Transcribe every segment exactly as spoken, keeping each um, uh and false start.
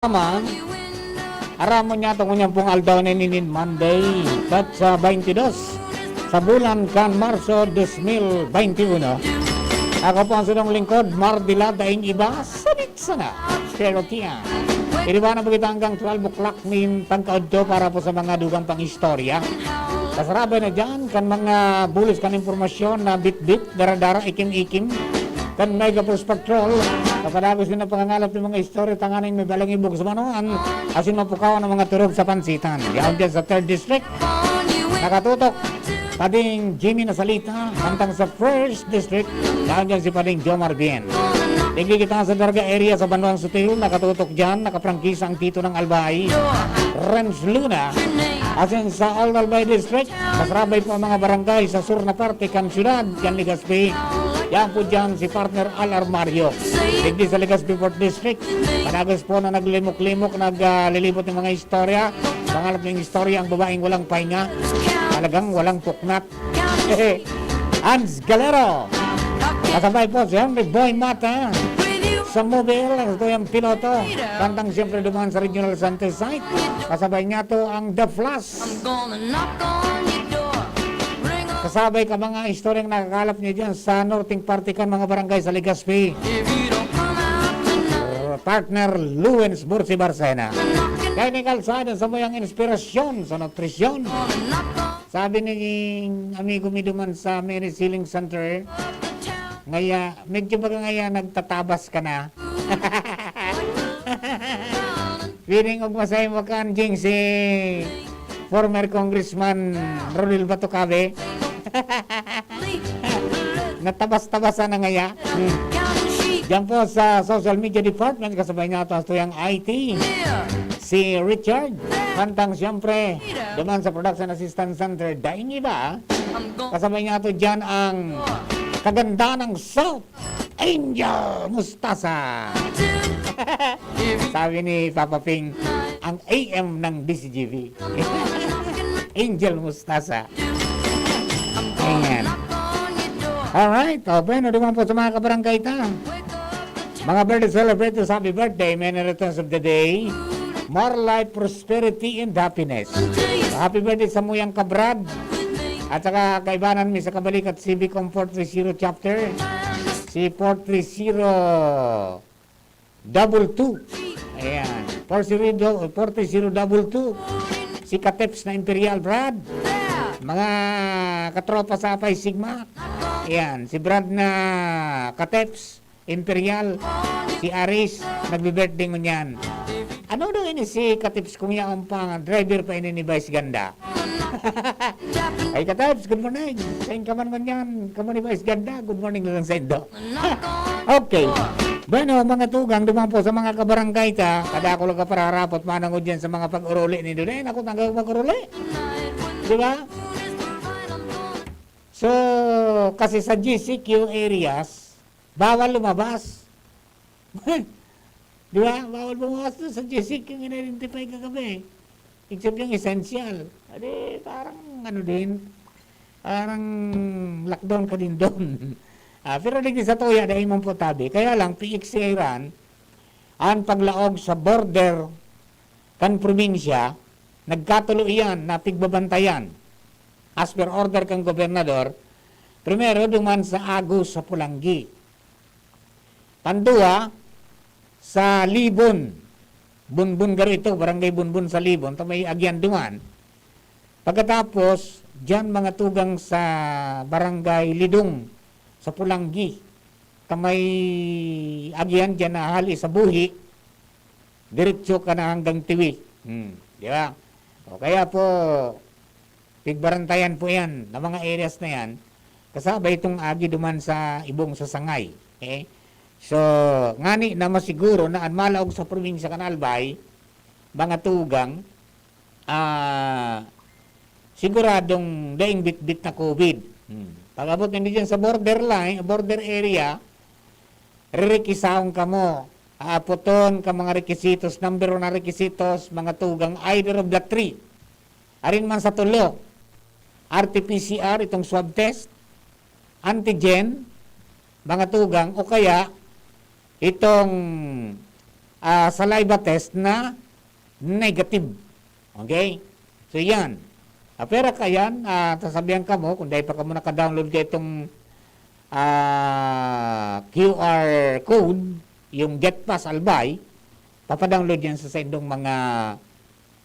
Tama. Aram mo niya, tungkol niyang pong aldaw na ini nin Monday, petsa twenty-two sa bulan kan Marso dos mil twenty-uno. Ako po ang sinong lingkod, Mardila, daing iba, sabit sana. Pero tiyan. Iriba na pagkita hanggang twelve o'clock nin pagkaudto para po sa mga dugang pang istorya. Kasarabay na dyan, kan mga bulis kan impormasyon na bitbit, dara-dara, ikim-ikim, kan Mega Force Patrol, kapadagos din ang pangangalap ng mga istorya tanganing may balangibog sa manuan, asin mapukawan ang mga turog sa pansitan. Yaon dyan sa third District, nakatutok, pading Jimmy Nasalita, hantang sa first District, yaon dyan si pading Jomar Bien. Digdi kita sa Darga area sa Banwang Sutil, nakatutok dyan, nakaprangkisa ang Tito ng Albay, Renz Luna, asin sa Old Albay District, kasarabay po ang mga barangay sa sur na parte kan syudad, kan Legazpi. Yan po dyan si partner Al Armario. Digdi sa Legazpi Fourth District, padagos po na naglimok-limok, naglilibot ng mga istorya. Pangalap ng istorya, ang babaeng walang pahinga. Talagang walang puknat. Hans Galero. Kasabay po si Henry Boy Mata. Sa mobile, ang tuyang piloto. Kantang siyempre duman sa Regional Center site. Kasabay niya to ang The Flash. Kasabay ka mga istoryang nakakalap niya dyan sa norting parte kan mga barangay sa Legazpi. Partner Luwens Bursi Barcena. Kaya ni Kalsada sa muyang inspirasyon sa nutrisyon. Sabi ni amigo mi duman sa Mary Sealing Center, ngaya, medyo baga ngaya nagtatabas ka na. Feeling og masaya mo kan Jing si former Congressman Rodel Batucabe. Natabas-tabasan na ngaya. Hmm. Diyan po sa social media department, kasabay niya ito ang tuyang I T. Si Richard, kantang siyempre, duman sa Production Assistance Center, daing iba. Kasabay niya ito dyan ang kaganda ng South, Angel Mustasa. Sabi ni Papa Ping, ang A M ng D C G V. Angel Mustasa. Ayan. Alright. O, bueno, duman po sa mga kabarangay ta. Mga birthday celebrators, happy birthday, many returns of the day. More life, prosperity, and happiness. Happy birthday sa muyang kabrad. At saka kaibanan mi sa kabalikat, C B Com four three zero chapter. Si four three zero double two. Ayan. Four zero, four three zero double two. Si Kateps na Imperial, Brad. Mga katropa sa Phi Sigma. Ayan. Si Brad na Kateps. Imperial, si Aris, nagbe-birthday ngunyan. Ano daw ini si Katips kung yaon pa, driver pa ini ni Vice Ganda? Ay, Katips, good morning. Sain ka man ngunyan, kamo ni Vice Ganda, good morning na lang sa indo. Okay. Bueno, mga tugang, duman po sa mga kabarangay ta, kada ako lang kapararapot, manangod yan sa mga pag-uruli ni Dunen. Ako tanggal mag-uruli. Di ba? So, kasi sa G C Q areas, bawal lumabas. Di ba? Bawal bumabas doon sa G C Q, in-identify kagabi. Except yung essential. Adi, parang ano din, parang lockdown ka din doon. Ah, pero digdi sa tuya, dahil man po tabi. Kaya lang, P X C I ran, ang paglaog sa border kan probinsya, nagkatulo iyan na pigbabantayan. As per order kan gobernador, primero duman sa Agus sa Pulanggi. Pandua, sa Libon. Bunbun garo ito, Barangay Bunbun sa Libon, ta may agyan duman. Pagkatapos, diyan mga tugang sa Barangay Lidong, sa Pulanggi, ta may agyan diyan na hali sa Buhi, diretso ka na hanggang Tiwi. Hmm, di ba? O kaya po, pigbarantayan po yan, na mga areas na yan, kasabay itong agi duman sa Ibong sa Sangay. Okay? So, ngani na masiguro na an malaog sa probinsya kan Albay, mga tugang, ah, siguradong daing bitbit na COVID. Hmm. Pag-abot na diyan sa borderline, border area, ririkisaon kamo. Aapoton ka mga requisitos, number one na requisitos, mga tugang, either of the three. Arin man sa tulo, R T P C R, itong swab test, antigen, mga tugang, o kaya itong ah, saliva test na negative. Okay? So, yan. Ah, pero kayan, ah, sasabihan kamo, kung dahil pa kamo naka-download ka itong, ah, Q R code, yung Get Pass Albay, papadownload yan sa, sa indong mga,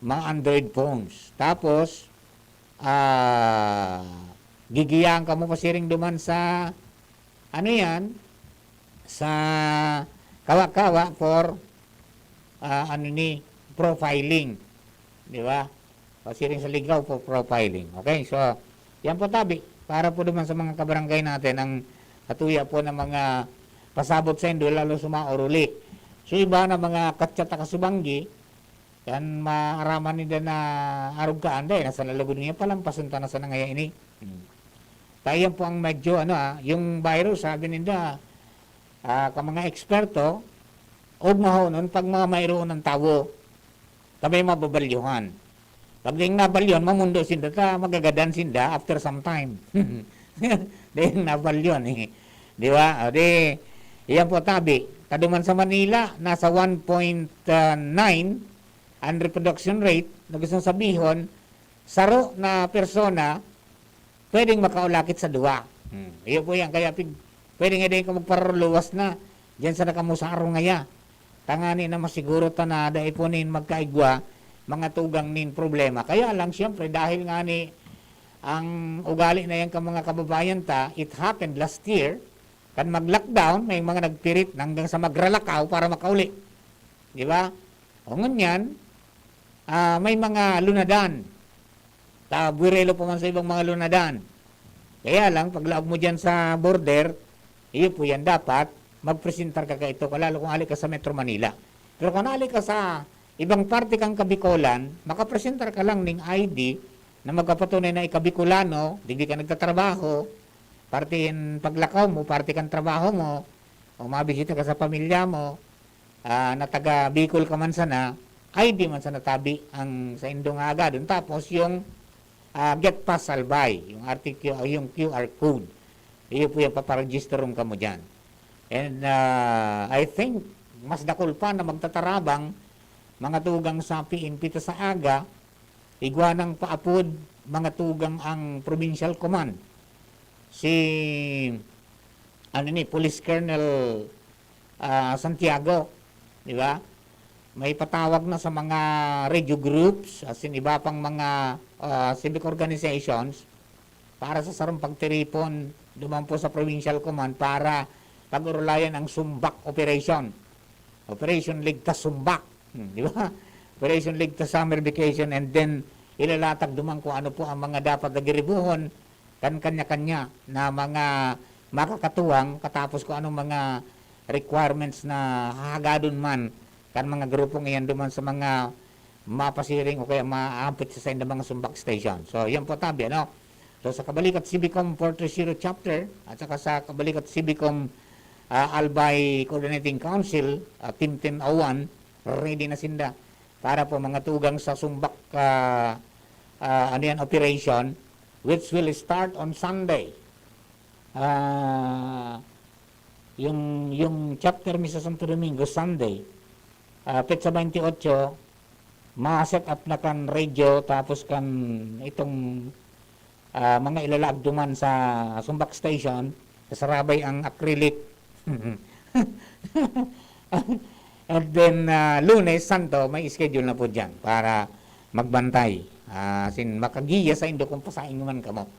mga Android phones. Tapos, ah, gigiyaan kamo pasiring duman sa, ano yan, sa kawa-kawa for, ah, ano ni, profiling. Di ba? Pasiring sa ligaw for profiling. Okay, so, yan po tabi. Para po naman sa mga kabarangay natin, ang katuya po ng mga pasabot sa indo, lalo sa mga oruli. So, iba na mga kachat na kasubanggi, kan maaraman ninda na arog ka, anday, nasa lalagod niya, palampason ta na sa nangaya ini. Hmm. Kaya yan po ang medyo, ano, ah, yung virus, sabi ninda, ah, ka mga eksperto, og mahonon pag mga mayroon ng tawo, kamay mababalyuhan. Pag ding nabalyon, mamundo sinda ta, magagadan sinda after some time. Ding nabalyon eh. Di ba? O di, iyan po tabi. Kaduman sa Manila, nasa one point nine ang reproduction rate, na gustong sabihon, saro na persona, pwedeng makaulakit sa duwa. Hmm. Iyo po yan. Kaya pig, pwede nga din ka magparuluwas na. Diyan sa nakamusaro ngaya. Tangani na masiguro ta na dai po nin magkaigwa, mga tugang nin problema. Kaya lang, siyempre, dahil nga ni ang ugali na yan ka mga kababayan ta, it happened last year, kan mag-lockdown, may mga nagpirit na hanggang sa magralakaw para makauli. Di ba? O ngunyan, ah, may mga lunadan. Tabuirelo pa man sa ibang mga lunadan. Kaya lang, paglaog mo dyan sa border, iyo po yan dapat, magpresentar ka kaito, kalalo kung ali ka sa Metro Manila. Pero kung ali ka sa ibang parte kang Kabikolan, makapresentar ka lang ning I D na magpapatunay na ika Bicolano, digdi ka nagtatrabaho, parte yan paglakaw mo, parte kang trabaho mo, o mabisita ka sa pamilya mo, ah, na taga Bicol ka man sana, I D man sana tabi ang sa indong agadon. Tapos yung, ah, Get Pass Albay, yung R T Q, yung Q R code. Iyo po yung paparegisteron ka mo dyan. And, ah, I think, mas dakul pa na magtatarabang mga tugang sa P N P ta sa aga, igwa nang paapod mga tugang ang provincial command. Si, ano ni, Police Colonel, ah, Santiago, di ba? May patawag na sa mga radio groups, as in iba pang mga, ah, civic organizations, para sa sarong pagtiripon duman po sa provincial command para pag-urulayan ang sumbak operation. Operation Ligtas Sumbak. Hmm, di ba? Operation Ligtas Summer Vacation, and then ilalatag duman kung ano po ang mga dapat na giribuhon kan kanya-kanya na mga makakatuwang katapos kung anong mga requirements na hahagadon man kan mga grupong iyan duman sa mga mapasiring o kaya maampit sa saindang mga sumbak station. So, yan po tabi, ano? So, sa Kabalikat Civicom four three zero Chapter at saka sa Kabalikat Civicom, ah, Albay Coordinating Council, ah, Team ten oh one, ready na sinda para po mga tugang sa sumbak, ah, ah, ano yan, operation, which will start on Sunday. Ah, yung, yung chapter mi sa Santo Domingo, Sunday, ah, petsa twenty-eight, ma-set up na kan radio, tapos kan itong, ah, mga ilalaag duman sa sumbak station, kasarabay ang acrylic. And then, ah, Lunes Santo, may schedule na po dyan para magbantay. Ah, sin makagiya sa indo kung pasaing man kamo.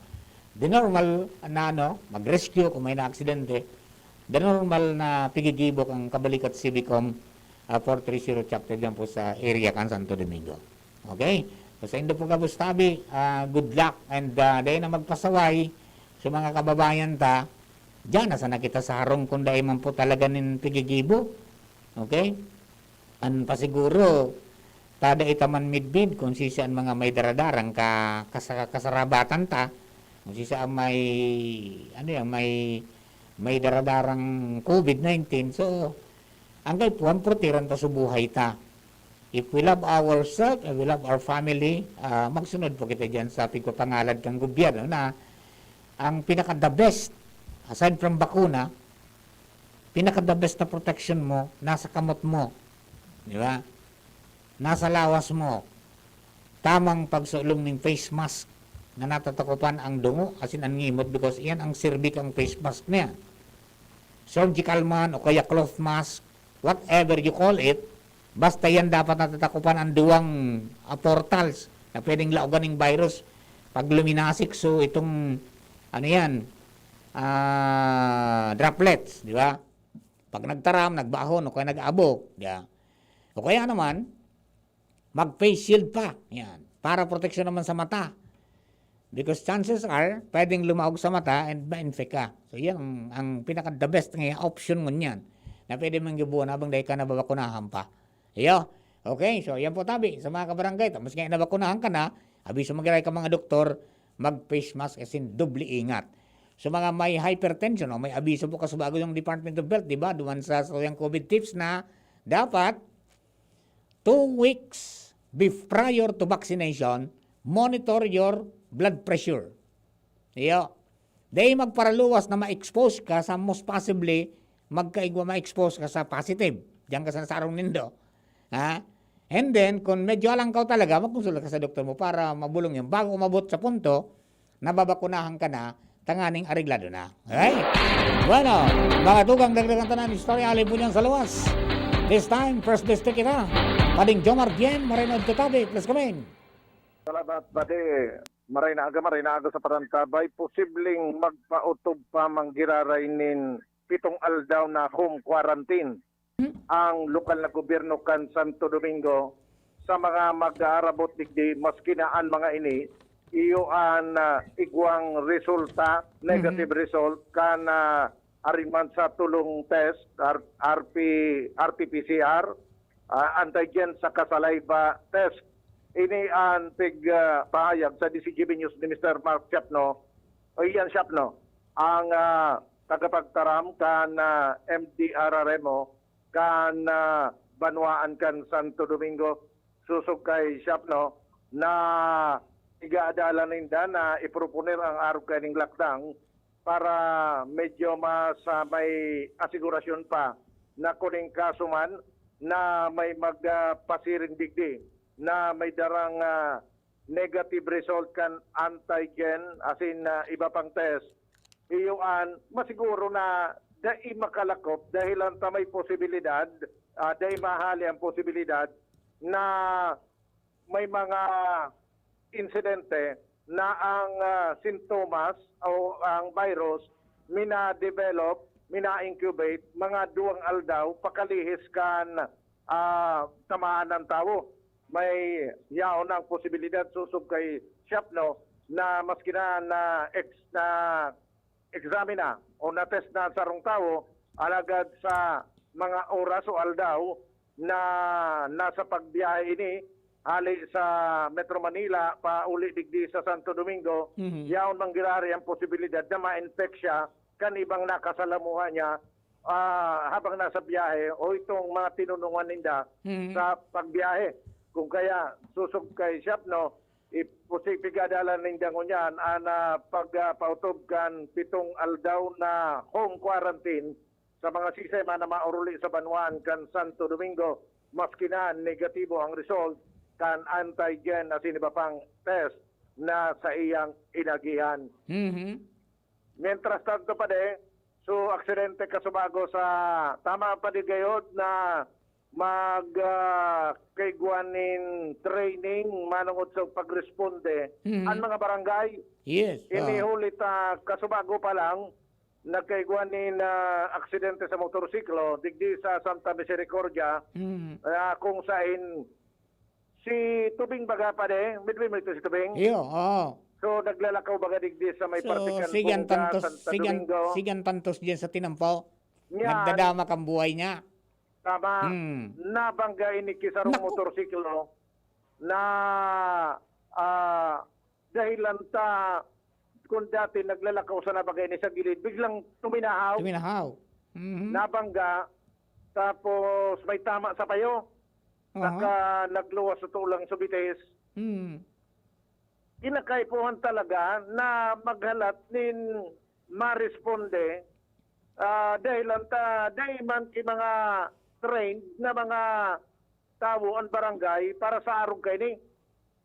The normal na ano, mag-rescue kung may naaksidente. The normal na pigigibo kan Kabalikat Civicom, ah, four three zero chapter dyan po sa area kan Santo Domingo. Okay? So, sa indo po gabos tabi, ah, good luck and, ah, dahil na magpasaway sa mga kababayan ta, dyan na sana kita sa harong kung dahil man po talaga nin pigigibo. Okay? An pasiguro, tada ita man midbid kung sisya an mga may daradarang ka-, kasa-, kasarabatan ta, kung sisya ang may, ano yan, may, may daradarang covid nineteen. So, ang kaipuhan, proteran ta sa buhay ta. If we love ourselves and we love our family, ah, magsunod po kita dyan sa pigpapangalad kang gobyerno na ang pinaka the best, aside from bakuna, pinaka the best na protection mo, nasa kamot mo. Di ba? Nasa lawas mo, tamang pagsulong ning face mask na natatakupan ang dungo, asin an ngimot, because iyan ang serbi kang face mask na yan. Surgical man o kaya cloth mask, whatever you call it, basta yan dapat natatakupan ang duwang, ah, portals na pwedeng laogan ning virus. Pag luminasik, so itong, ano yan, ah, droplets, di ba? Pag nagtaram, nagbahon, o kaya nag-abo, di ba? O kaya naman, mag-face shield pa. Yan. Para proteksyon naman sa mata. Because chances are, pwedeng lumaog sa mata and ma-infect ka. So, yan ang, ang pinaka-the best nga option ngunyan na pwede mong gibuon habang dahil ka nababakunahan pa. Iyo. Okay, so yan po tabi sa mga kabarangay. Tapos nga nabakunahan ka na, abiso magiray ka mga doktor, mag-face mask as in doble ingat. So mga may hypertension, o may abiso po kasubago yung Department of Health, di ba? Duman sa, sa yung COVID tips na dapat two weeks bef-, prior to vaccination, monitor your blood pressure. Iyo. Dai magparaluwas na ma-expose ka sa most possibly magkaigwa ma-expose ka sa positive. Diyan ka sa sarong nindo. Ha? And then, kung medyo alangkaw talaga, magkonsulta ka sa doktor mo para mabulong yan. Bago umabot sa punto, nababakunahan ka na, tanganing areglado na. Okay? Bueno, mga tugang, dagdagan tanan istorya, alin po niyan sa luwas. This time, first district kita. Pading Jomar Bien, Moreno, Tutabe, please come in. Salamat, Padi. Maray na aga, maray na aga sa parantabay. Posibleng magpaotob pa manggiraray nin pitong aldaw na home quarantine ang lokal na gobyerno kan Santo Domingo sa mga mag-aarabot digdi, maski na an mga ini iyo an, ah, igwang resulta, negative result kan, ah, ariman sa tulong test, R-, R P, R T P C R, ah, antigen saka saliva test. Ini an pig, ah, pahayag sa D Z G B News ni Mister Mark Siapno, o Ian Siapno, ang, ah, tagapagtaram kan, ah, M D R R M O kan, ah, banwaan kan Santo Domingo, sosog kay Siapno, na igaadalan ninda na iproponer ang arog kaining lockdown para medyo mas, ah, may asigurasyon pa na kun in kaso man na may mag, ah, pasiring digdi na may darang, ah, negative result kan antigen, as in, ah, iba pang test, iyo an masiguro na dai makalakop dahil ta may posibilidad, ah, dai mahali ang posibilidad na may mga insidente na ang, ah, sintomas o ang virus mina-develop, mina-incubate mga duwang aldaw pakalihis kan, ah, tamaan ng tawo. May yaon ang posibilidad, sosog kay Siapno, na maski na, na ex-, na examine na o na-test na ang sarong tawo, alagad sa mga oras o aldaw na nasa pagbiyahe ini, hali sa Metro Manila, pauli digdi sa Santo Domingo, Mhm. yaon manggirari ang posibilidad na ma-infect siya kan ibang nakasalamuha niya, ah, habang nasa biyahe o itong mga tinunungan ninda Mhm. sa pagbiyahe. Kung kaya, sosog kay Siapno, ipusi-, pigadalan ninda ngunyan an, ah, pag, ah, pautob kan pitong aldaw na home quarantine sa mga sisay man na mauruli sa banwaan kan Santo Domingo, maski na negatibo ang result kan antigen asin iba pang test na saiyang inagihan. Mhm. Mientras tanto, Padi, so, aksidente kasubago sa, tama, Padi, gayod na mag, ah, kaigwa nin training manongod sa pagresponde Mhm. ang mga barangay. Yes, Ini oo. huli ta kasubago pa lang, nagkaigwa nin, ah, aksidente sa motorsiklo digdi sa Santa Misericordia, Mhm. ah, kung sain si Tubing baga, Padi, midway mo ito si Tubing? Iyo, oo. So, naglalakaw baga digdi sa may So, parte kan sige ang Buga, tantos, Santo sige ang, Domingo. sige ang tantos diyan sa tinampo. Yan. Nagdadamak ang buhay niya. Tama. Hmm. Nabangga ini ki sarong Naku. motorsiklo na, ah, dahilan ta, kung dati naglalakaw sana baga ini sa gilid, biglang tuminahaw. Tuminahaw. Mhm. Nabangga, tapos may tama sa payo. Aha. Saka nagluwas sa tulang sa bitis. Hmm. Kinakaipuhan talaga na maghalat nin maresponde, ah, dahilan ta dai man ki mga trained na mga tawo ang barangay para sa arog kaini.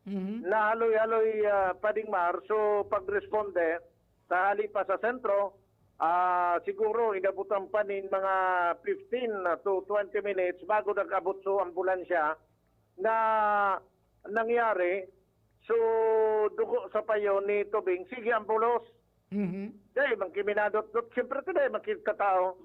Mhm. Nahaloy-haloy, ah, Pading Mar, so pagresponde, sa hali pa sa sentro, ah, siguro inabutan pa nin mga fifteen to twenty minutes bago nag-abot so ambulansya na nangyari. So, dugo sa payo ni Tubing, sige ang bulos. Mhm. Dai man ki minadotdot, siyempre, dai man ki katao.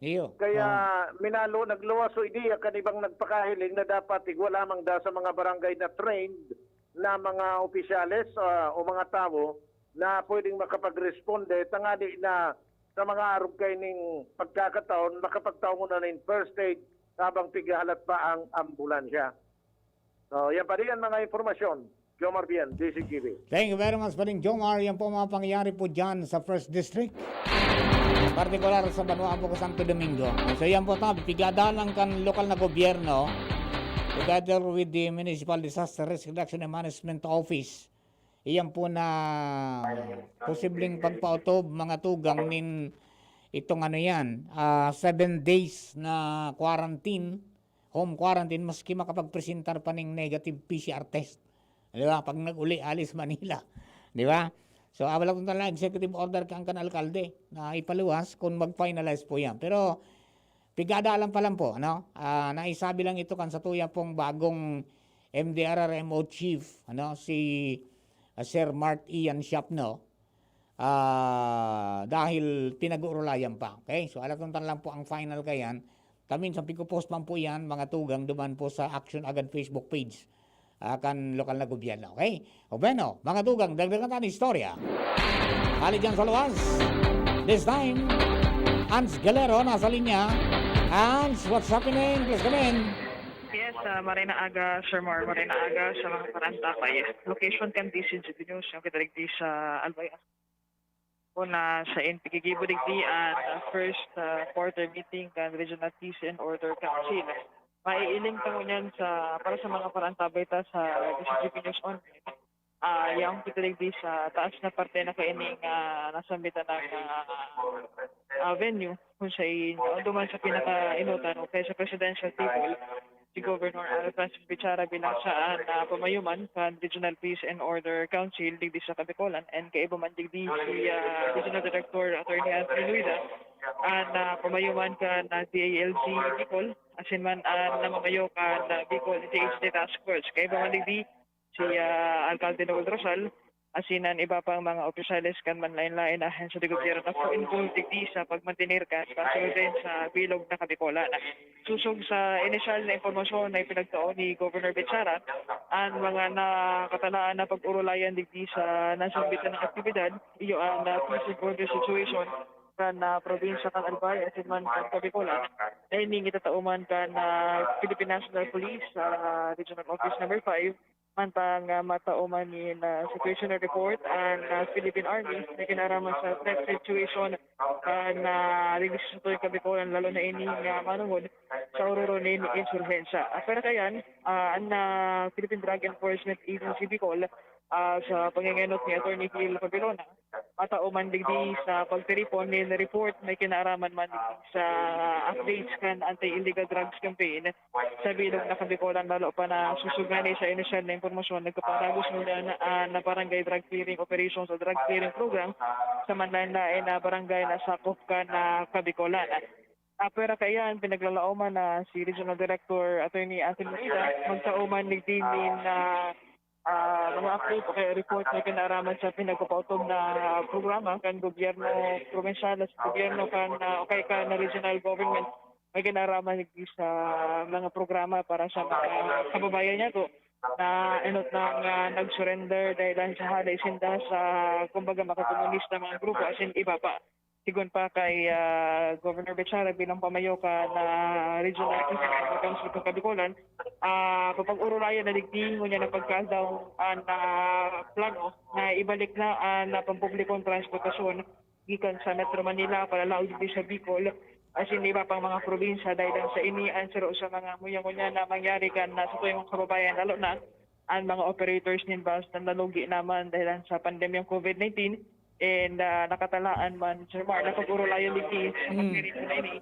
Iyo. Kaya Oo. minalo, nagluwas so ideya kan ibang nagpakahiling na dapat igwa lamang da sa mga barangay na trained na mga opisyales, ah, o mga tawo na pwedeng makapagresponde, tangani na sa mga arog kaining pagkakataon, makapagtaw muna nin first aid habang pighahalat pa ang ambulansya. So, yan pa rin ang mga impormasyon. Jomar Bien, D Z G B. Thank you very much, Pading Jomar. Yan po ang mga pangyayari po dyan sa First District. Partikular sa Banwaan po, Santo Domingo. So, yan po, tabi, pigadalan kan lokal na gobyerno together with the Municipal Disaster Risk Reduction and Management Office. Iyan po na posibleng pagpaotob, mga tugang, nin itong ano yan, ah, seven days na quarantine, home quarantine, maski makapagpresentar pa ning negative P C R test. Di ba? Pag nag-uli, alis Manila. Di ba? So, ah, wala kong talaga executive order kan, kan alkalde na ipaluwas kung mag-finalize po yan. Pero, pigadalan pa lang po, ano? Ah, naisabi lang ito kan satuya pong bagong M D R R M O chief, ano? Si, ah, Sir Mart Ian Siapno. Ah, dahil pinag-uurulayan pa. Okay? So, alatotan lang po ang final kayan. Kaminsan, pigpo-post man po yan, mga tugang, duman po sa Action Agad Facebook page, ah, kan lokal na gobyerno. Okay? O bueno, mga tugang, dagdagan tayo ng istorya. Hali dyan sa luwas. This time, Hans Galero nasa linya. Hans, what's happening? Please come in. Yes, ah, maray na aga, Sir Mar, maray na aga sa mga parantapay. Location kan D Z G B News, yung kita digdi sa Albay. Una sa in, pigigibo digdi an, ah, first, ah, quarter meeting kan Regional Peace and Order Council. Maiiling ta ngunyan sa, para sa mga parantapay ta sa D Z G B News Online. Ah, yaon kita digdi sa taas na parte na kaining, ah, nasambitan na, ah, ah, venue, kung sa in-, duman sa pinakaenotan o kaya sa presidential table, si Governor Al Francis Bichara bilang saan na pamayuman kan Regional Peace and Order Council digdi sa Kabicolan, and kaiba man digdi si, ah, Regional Director Attorney Anthony Luida, an, ah, pamayuman kan, ah, D A L G Bicol, asin man an namamayo kan, ah, Bicol T H D Task Force. Kaiba man digdi si, ah, Alkalde Noel Rosal, asin an iba pang mga opisyales kan manlaen-laen na ahensya de gobyerno na po involved digdi sa pagmantener kan pagsulod sa bilog na Kabicolan. Sosog sa inisyal na impormasyon na ipinagtao ni Governor Bichara, an mga nakatalaan na pag-urulayan digdi sa nasambitan na aktibidad, iyo an, ah, peace and order situation kan, ah, probinsya kan Albay asin man kan Kabicolan. Ini itatao man kan, ah, Philippine National Police, ah, Regional Office Number Five, mantang, ah, matao man nin, ah, situational report an, ah, Philippine Army na kinaraman sa threat situation kan, ah, digdi sa satoy Kabicolan, lalo na ini nga manongod sa ororo nin insurhensya. Ah, pero kayan, ah, an, ah, Philippine Drug Enforcement Agency Bicol, ah, sa pangengenot ni Attorney Phil Pabilona, matao man digdi sa pagtiripon nin report may kinaaraman man digdi sa updates kan anti-illegal drugs campaign sa bilog na Kabicolan, lalo pa na sosog ngani sa inisyal na impormasyon, nagpapadagos ngunyan an, ah, barangay drug clearing operations o drug clearing program sa manlaen-laen na barangay na sakop kan, ah, Kabicolan. Ah, pero kaiyan, pinaglalaoman na si Regional Director Attorney Anthony Luida, magtao man digdi nin, ah, ah, mga update o kaya report na kinaaraman sa pinagpapaotob na programa kan gobyerno probinsyal, sa gobyerno kan, ah, o kaya kan regional government, may kinaaraman digdi sa mga programa para sa mga kababayan niya to na enot nang, ah, nag-surrender dahil lang sa halay sinda sa, kumbaga, mga komunista, mga grupo, asin iba pa. Sigon pa kay, ah, Governor Bechara bilang pamayo kan, ah, Regional Council kan Kabicolan, ah, papag-urulayan na digdi ngunyan na pagkadaw an, ah, plano na ibalik na an, ah, pampublikong transportasyon gikan sa Metro Manila palalaog digdi sa Bicol, asin iba pang mga probinsya. Dahil lang sa ini, an saro sa mga ngunyan-ngunyan na mangyari kan, ah, satuyang kababayan, lalo na an mga operators nin bus na nalugi naman dahil sa pandemyang COVID nineteen, and, ah, nakatalaan man, Sir Mar, na pag-urulayan digdi sa Mm. pagdirigo na ini.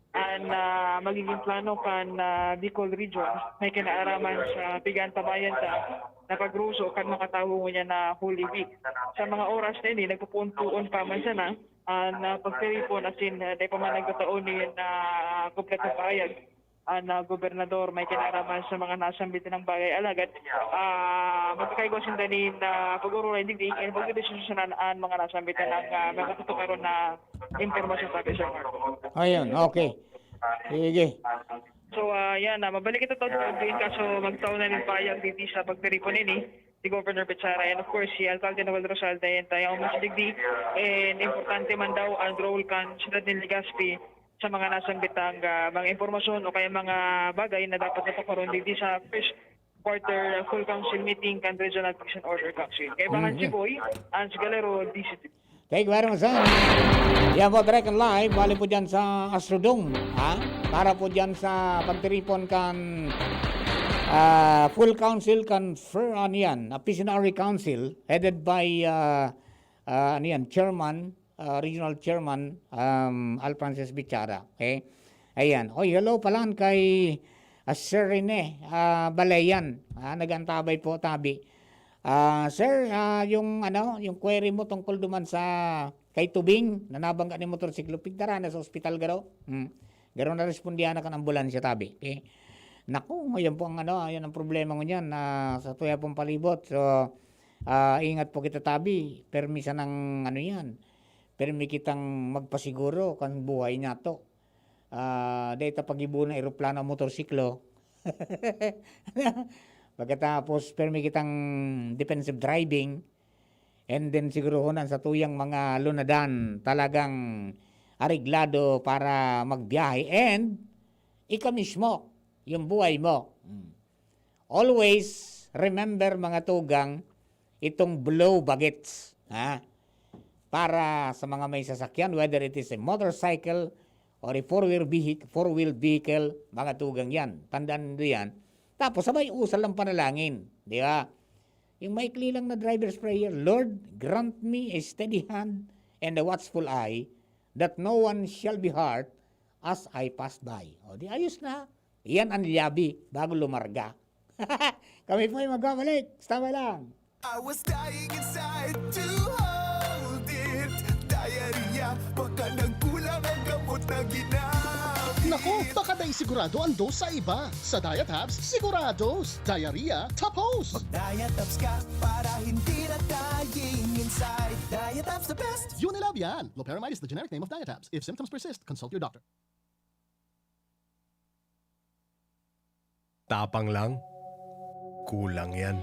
An, ah, magigin plano kan, ah, Bicol Region may kinaaraman sa pigantabayan ta na pagruso kan mga tawo ngunyan na Holy Week. Sa mga oras na ini, nagpupuntoon pa man sana an, ah, pagtiripon asin, ah, dai pa man nagtatao nin, ah, kompletong pahayag an, ah, gobernador may kinaaraman sa mga nasambit na bagay. Alagad, ah, magkakaigwa sinda nin, ah, pag-ururay digdi, and pagdedesisyonan an mga nasambit na, ah, mga katukaron na impormasyon, Papi, Sir Mark. Ayun, okay. Sige. So, ah, yan, ah, mabalik kita to, in kaso magtao na nin payag digdi sa pagtiripon ini, si Governor Bichara, and of course, si Alcalde Noel Rosal, dayan tayo ang masa digdi, and importante man daw ang role kan Siyudad nin Legazpi sa mga nasanggitang, ah, mga impormasyon o kaya mga bagay na dapat natukaron digdi sa first quarter full council meeting kan Regional Peace and Order Council. Kaibahan Mhm. si Boy, Hans Galero, D C T V. Thank you very much, sir. Yan po, direct and live. Bali po dyan sa Astrodome, ha? Para po dyan sa pagtiripon kan, ah, Full Council kan Fir-, ano yan, ah, P C N R A Council, headed by, ah, ah, ano yan, Chairman, ah, Regional Chairman, um, Al Francis Bichara. Okay? Ayan. Oy, hello pala kay, ah, Sir Rene, ah, Balayan. Ah, nag-antabay po, tabi. Ah, sir, ah, yung ano, yung query mo tungkol duman sa kay Tubing na nabangga ni motorsiklo, pigdara na sa ospital garo. Hmm. Garo na respondihan na kan ambulansya, tabi. Okay? Naku, ngayon po ang ano, yan ang problema ngunyan na sa tuya pong palibot. So, ah, ingat po kita, tabi. Permi sanang ano yan. Permi kitang magpasiguro kan buhay niya to. Ah, dahil ta pag-ibo ng eroplano, motorsiklo. Pagkatapos, permi kitang defensive driving. And then, siguruhon ang satuyang mga lunadan talagang areglado para magbiyahe. And ika mismo, yung buhay mo. Hmm. Always remember, mga tugang, itong blow bagets, ha? Para sa mga may sasakyan, whether it is a motorcycle or a four-wheel vehicle, four-wheel vehicle, mga tugang yan. Tandaan niyo yan. Tapos sabay usal ng panalangin, di ba? Yung maikli lang na driver's prayer, "Lord, grant me a steady hand and a watchful eye, that no one shall be hurt as I pass by." O, di ayos na. Iyan ang lyabe bago lumarga. Kami po ay magbabalik. Stay lang. I was dying inside to hold it. Diarrhea, baka nagkulang ang gamot na ginamit. Naku, baka dai sigurado ang dose sa iba. Sa Diatabs, sigurados. Diarrhea, tapos. Mag-Diatabs ka para hindi na dying inside. Diatabs the best. Unilab yan. Loperamide is the generic name of Diatabs. If symptoms persist, consult your doctor. Tapang lang? Kulang yan.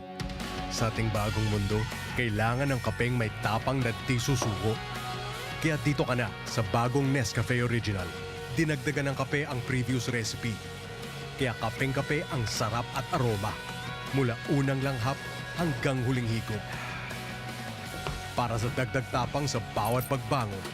Sa ating bagong mundo, kailangan ng kapeng may tapang na di susuko. Kaya dito ka na sa bagong Nescafe Original. Dinagdagan ng kape ang previous recipe. Kaya kapeng-kape ang sarap at aroma. Mula unang langhap hanggang huling higop. Para sa dagdag tapang sa bawat pagbangon,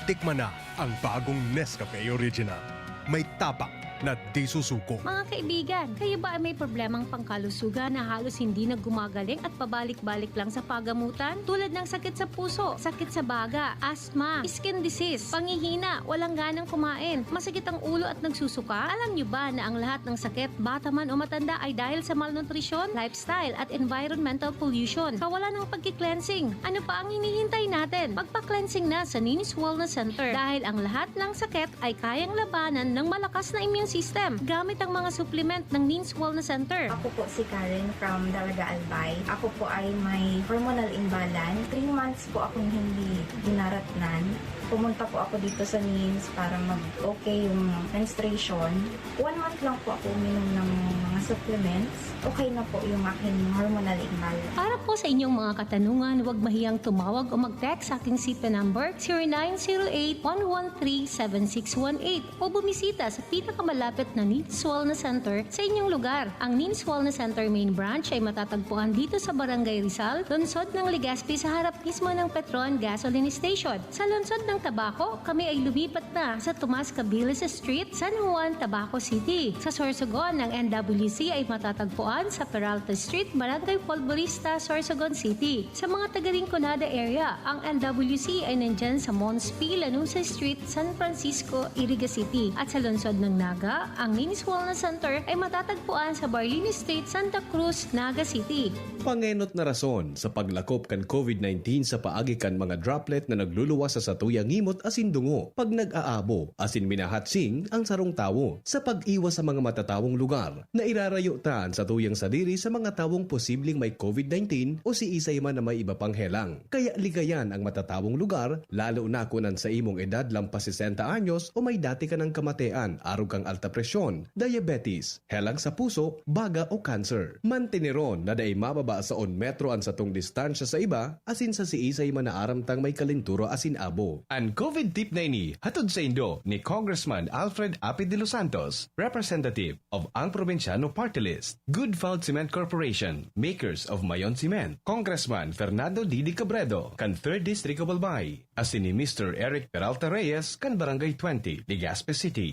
tikman na ang bagong Nescafe Original. May tapang na di susuko. Mga kaibigan, kayo ba ay may problemang pangkalusugan na halos hindi na gumagaling at pabalik-balik lang sa pagamutan? Tulad ng sakit sa puso, sakit sa baga, asthma, skin disease, panghihina, walang ganang kumain, masakit ang ulo at nagsusuka? Alam nyo ba na ang lahat ng sakit, bata man o matanda, ay dahil sa malnutrisyon, lifestyle at environmental pollution, kawalan ng pagki-cleansing? Ano pa ang hinihintay natin? Magpa-cleansing na sa Ninis Wellness Center dahil ang lahat ng sakit ay kayang labanan ng malakas na immune system gamit ang mga supplement ng Ninis Wellness Center. Ako po si Karen from Dalaga, Albay. Ako po ay may hormonal imbalance. Three months po akong hindi dinaratnan. Pumunta po ako dito sa Ninis para mag-okay yung menstruation. One month lang po ako uminom ng mga supplements. Okay na po yung aking hormonal imbalance. Para po sa inyong mga katanungan, huwag mahiyang tumawag o mag-text sa aking C P number, zero nine zero eight, one one three, seven six one eight, o bumisita sa pinakamalapit na Ninis Wellness Center sa inyong lugar. Ang Ninis Wellness Center Main Branch ay matatagpuan dito sa Barangay Rizal, lungsod ng Legazpi, sa harap mismo ng Petron Gasoline Station. Sa lungsod ng Tabaco, kami ay lumipat na sa Tomas Cabiles Street, San Juan, Tabaco City. Sa Sorsogon, ang N W C ay matatagpuan sa Peralta Street, Barangay Polvorista, Sorsogon City. Sa mga taga Rinconada area, ang N W C ay nandyan sa Mons P, Lanuza Street, San Francisco, Iriga City. At sa lungsod ng Naga, ang Minis Wellness Center ay matatagpuan sa Barlini Street, Santa Cruz, Naga City. Pangenot na rason sa paglakop kan COVID nineteen sa paagi kan mga droplet na nagluluwas sa satuyang ngimot asin dungo pag nag-aabo asin minahatsing ang sarong tawo. Sa pag-iwas sa mga matatawong lugar, nairarayo ta an satuyang sadiri sa mga tawong posibleng may COVID nineteen o siisay man na may iba pang helang. Kaya ligayan ang matatawong lugar, lalo na kun an saimong edad lampas sesenta anyos o may dati ka nang kamatean arog kan alta presyon, diabetes, helang sa puso, baga o cancer. Manteneron na dai mababa sa un metro an satong distansya sa iba, asin sa siisay man na aram tang may kalentura asin abo. An COVID tip na ini, hatod saindo ni Congressman Alfred Api de los Santos, representative of Ang Probinsyano Party List, Good Found Cement Corporation, makers of Mayon Cement, Congressman Fernando Didi Cabredo, kan Third District of Albay, asin ni Mister Eric Peralta Reyes, kan Barangay twenty, Legazpi City.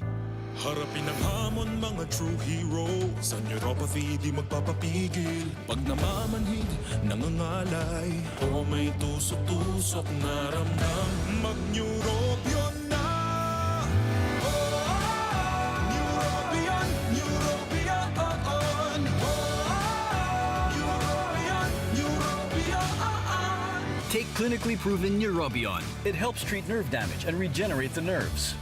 Harapin ang hamon, mga true hero. Sa neuropathy, di magpapapigil. Pag namamanhid, nangangalay, o may tusok-tusok na ramdam, mag-Neurobion na! Oh, Neurobion, Neurobion, oh, oh. Oh, Neurobion, Neurobion, oh, oh. Take clinically proven Neurobion. It helps treat nerve damage and regenerate the nerves.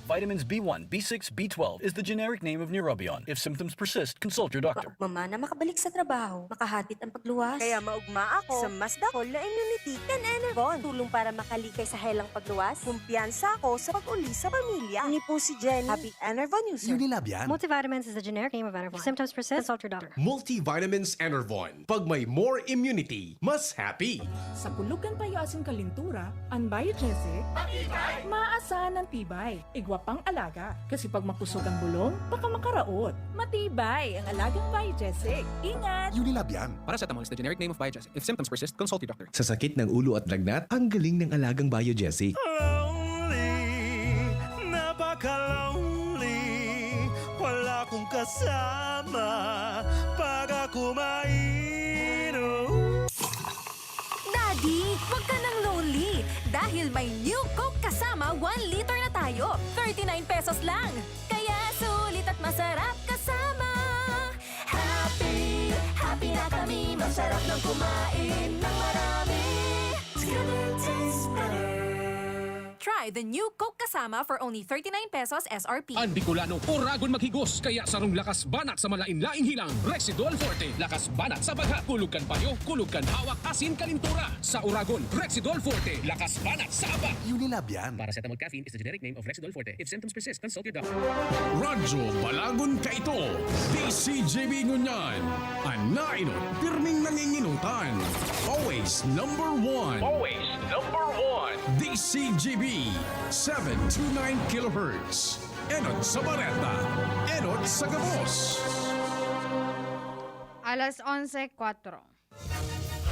Vitamins B one, B six, B twelve is the generic name of Neurobion. If symptoms persist, consult your doctor. Maugma man na makabalik sa trabaho, makahatit ang pagluwas. Kaya maugma ako sa mas dakol na immunity kan Enervon. Tulong para makalikay sa helang pagluwas. Kumpiyansa ako sa pag-uli sa pamilya. Ini po si Jenny, happy Enervon user. Unilab yan. Multivitamins is the generic name of Enervon. If symptoms persist, consult your doctor. Multivitamins Enervon. Pag may more immunity, mas happy. Sa kulog kan payo asin kalintura, an Biogesic, matibay, maasahan an tibay. Igwa pang alaga, kasi pag makusog ang bulong, baka makaraot. Matibay ang alagang Biogesic. Ingat! Unilab yan. Paracetamol is the generic name of Biogesic. If symptoms persist, consult your doctor. Sa sakit ng ulo at lagnat, ang galing ng alagang Biogesic. Lonely, napaka-lonely. Wala akong kasama pag ako mainom. Daddy, wag ka nang lonely dahil may New Coke Kasama one liter na tayo. Thirty-nine pesos lang. Kaya sulit at masarap kasama. Happy, happy na kami. Masarap nang kumain ng marami. Together tastes better. Try the New Coke Kasama for only thirty-nine pesos S R P. An Bicolano, oragon maghigos, kaya sarong lakas banat sa malain-laing hilang, Rexidol Forte. Lakas banat sa bagha, kulog kan payo, kulog kan hawak, asin kalintura. Sa oragon, Rexidol Forte. Lakas banat sa aba. Unilab yan. Paracetamol caffeine is the generic name of Rexidol Forte. If symptoms persist, consult your doctor. Radyo Balagon kaito, D C G B ngunyan. An nainot, pirming nanginginutan. Always number one. Always number one. D C G B, seven two nine kilohertz. Enot sa bareta, enot sa gabos. Alas onse kwatro.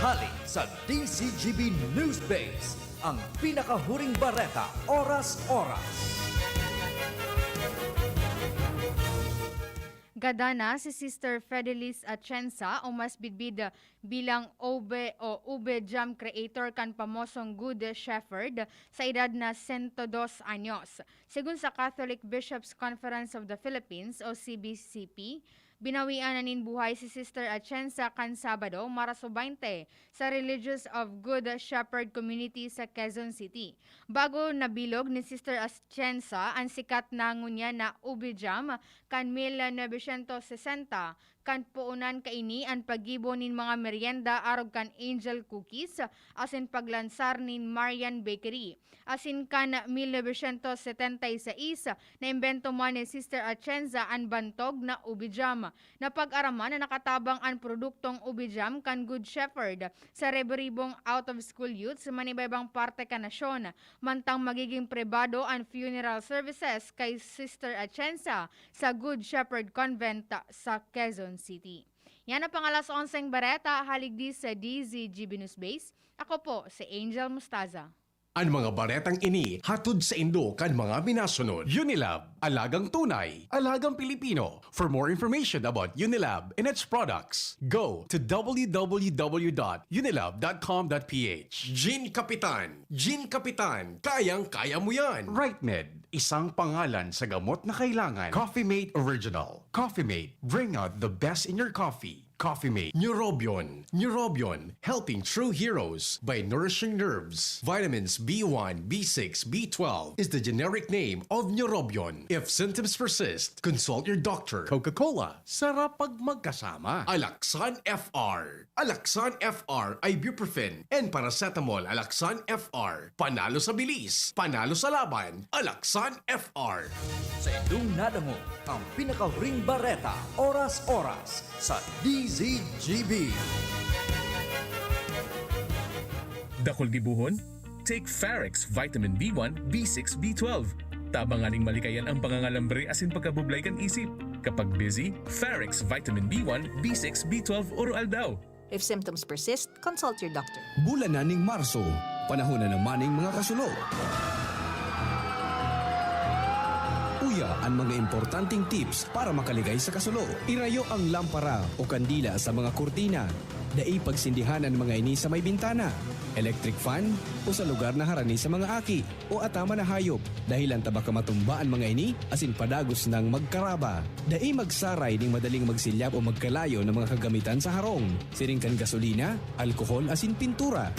Hali sa D C G B News Base, ang pinakahuring bareta, oras-oras. Gadan na si Sister Fidelis Atienza, o mas bidbid bilang Ube o Ube Jam creator kan pamosong Good Shepherd, sa edad na sento dos anyos. Segun sa Catholic Bishops' Conference of the Philippines o C B C P, binawian na nin buhay si Sister Atienza kan Sabado, Marso baynte, sa Religious of Good Shepherd Community sa Quezon City. Bago nabilog ni Sister Atienza an sikat na ngunyan na Ube Jam kan mil novecientos sesenta, kan puonan kaini an paggibo nin mga meryenda arog kan Angel Cookies asin paglansar nin Marian Bakery. Asin kan mil novecientos setenta y seis, naimbento man ni Sister Atienza an bantog na Ube Jam. Napag-araman na nakatabang an produktong Ube Jam kan Good Shepherd sa ribo-ribong out-of-school youths sa manibaybang parte kan nasyon, mantang magiging pribado an funeral services kay Sister Atienza sa Good Shepherd Convent sa Quezon City. Yan ang pang-alas onseng bareta, hali digdi sa D Z G B News Base. Ako po si Angel Mostaza. An mga baretang ini hatod saindo kan mga minasunod. Unilab, alagang tunay, alagang Pilipino. For more information about Unilab and its products, go to w w w dot unilab dot com dot p h. Gin Kapitan, Gin Kapitan, kayang-kaya mo yan! Rightmed, isang pangalan sa gamot na kailangan. Coffee Mate Original. Coffee Mate, bring out the best in your coffee. Coffee Mate. Neurobion. Neurobion, helping true heroes by nourishing nerves. Vitamins B one, B six, B twelve is the generic name of Neurobion. If symptoms persist, consult your doctor. Coca-Cola, sarap pag magkasama. Alaxan F R. Alaxan F R, ibuprofen, and paracetamol. Alaxan F R. Panalo sa bilis, panalo sa laban. Alaxan F R. Sa indong nadangog, ang pinakahuring bareta, oras-oras, sa D Z G B. Dakul gibohon? Take Farex Vitamin B one, B six, B twelve. Tabang nganing malikayan ang pangangalambre asin pagkabublay kan isip. Kapag busy, Farex Vitamin B one, B six, B twelve oro-aldaw. If symptoms persist, consult your doctor. Bulan na ning Marso, panahon na naman ning mga kasulo. Uya an mga importanteng tips para makaligay sa kasulo. Irayo ang lampara o kandila sa mga kurtina. Dai pagsindihan an mga ini sa may bintana, electric fan, o sa lugar na harani sa mga aki o ataman na hayop, dahelan ta baka matumba an mga ini asin padagos nang magkaraba. Dai magsaray nin madaling magsilyab o magkalayo na mga kagamitan sa harong, siring kan gasolina, alkohol asin pintura.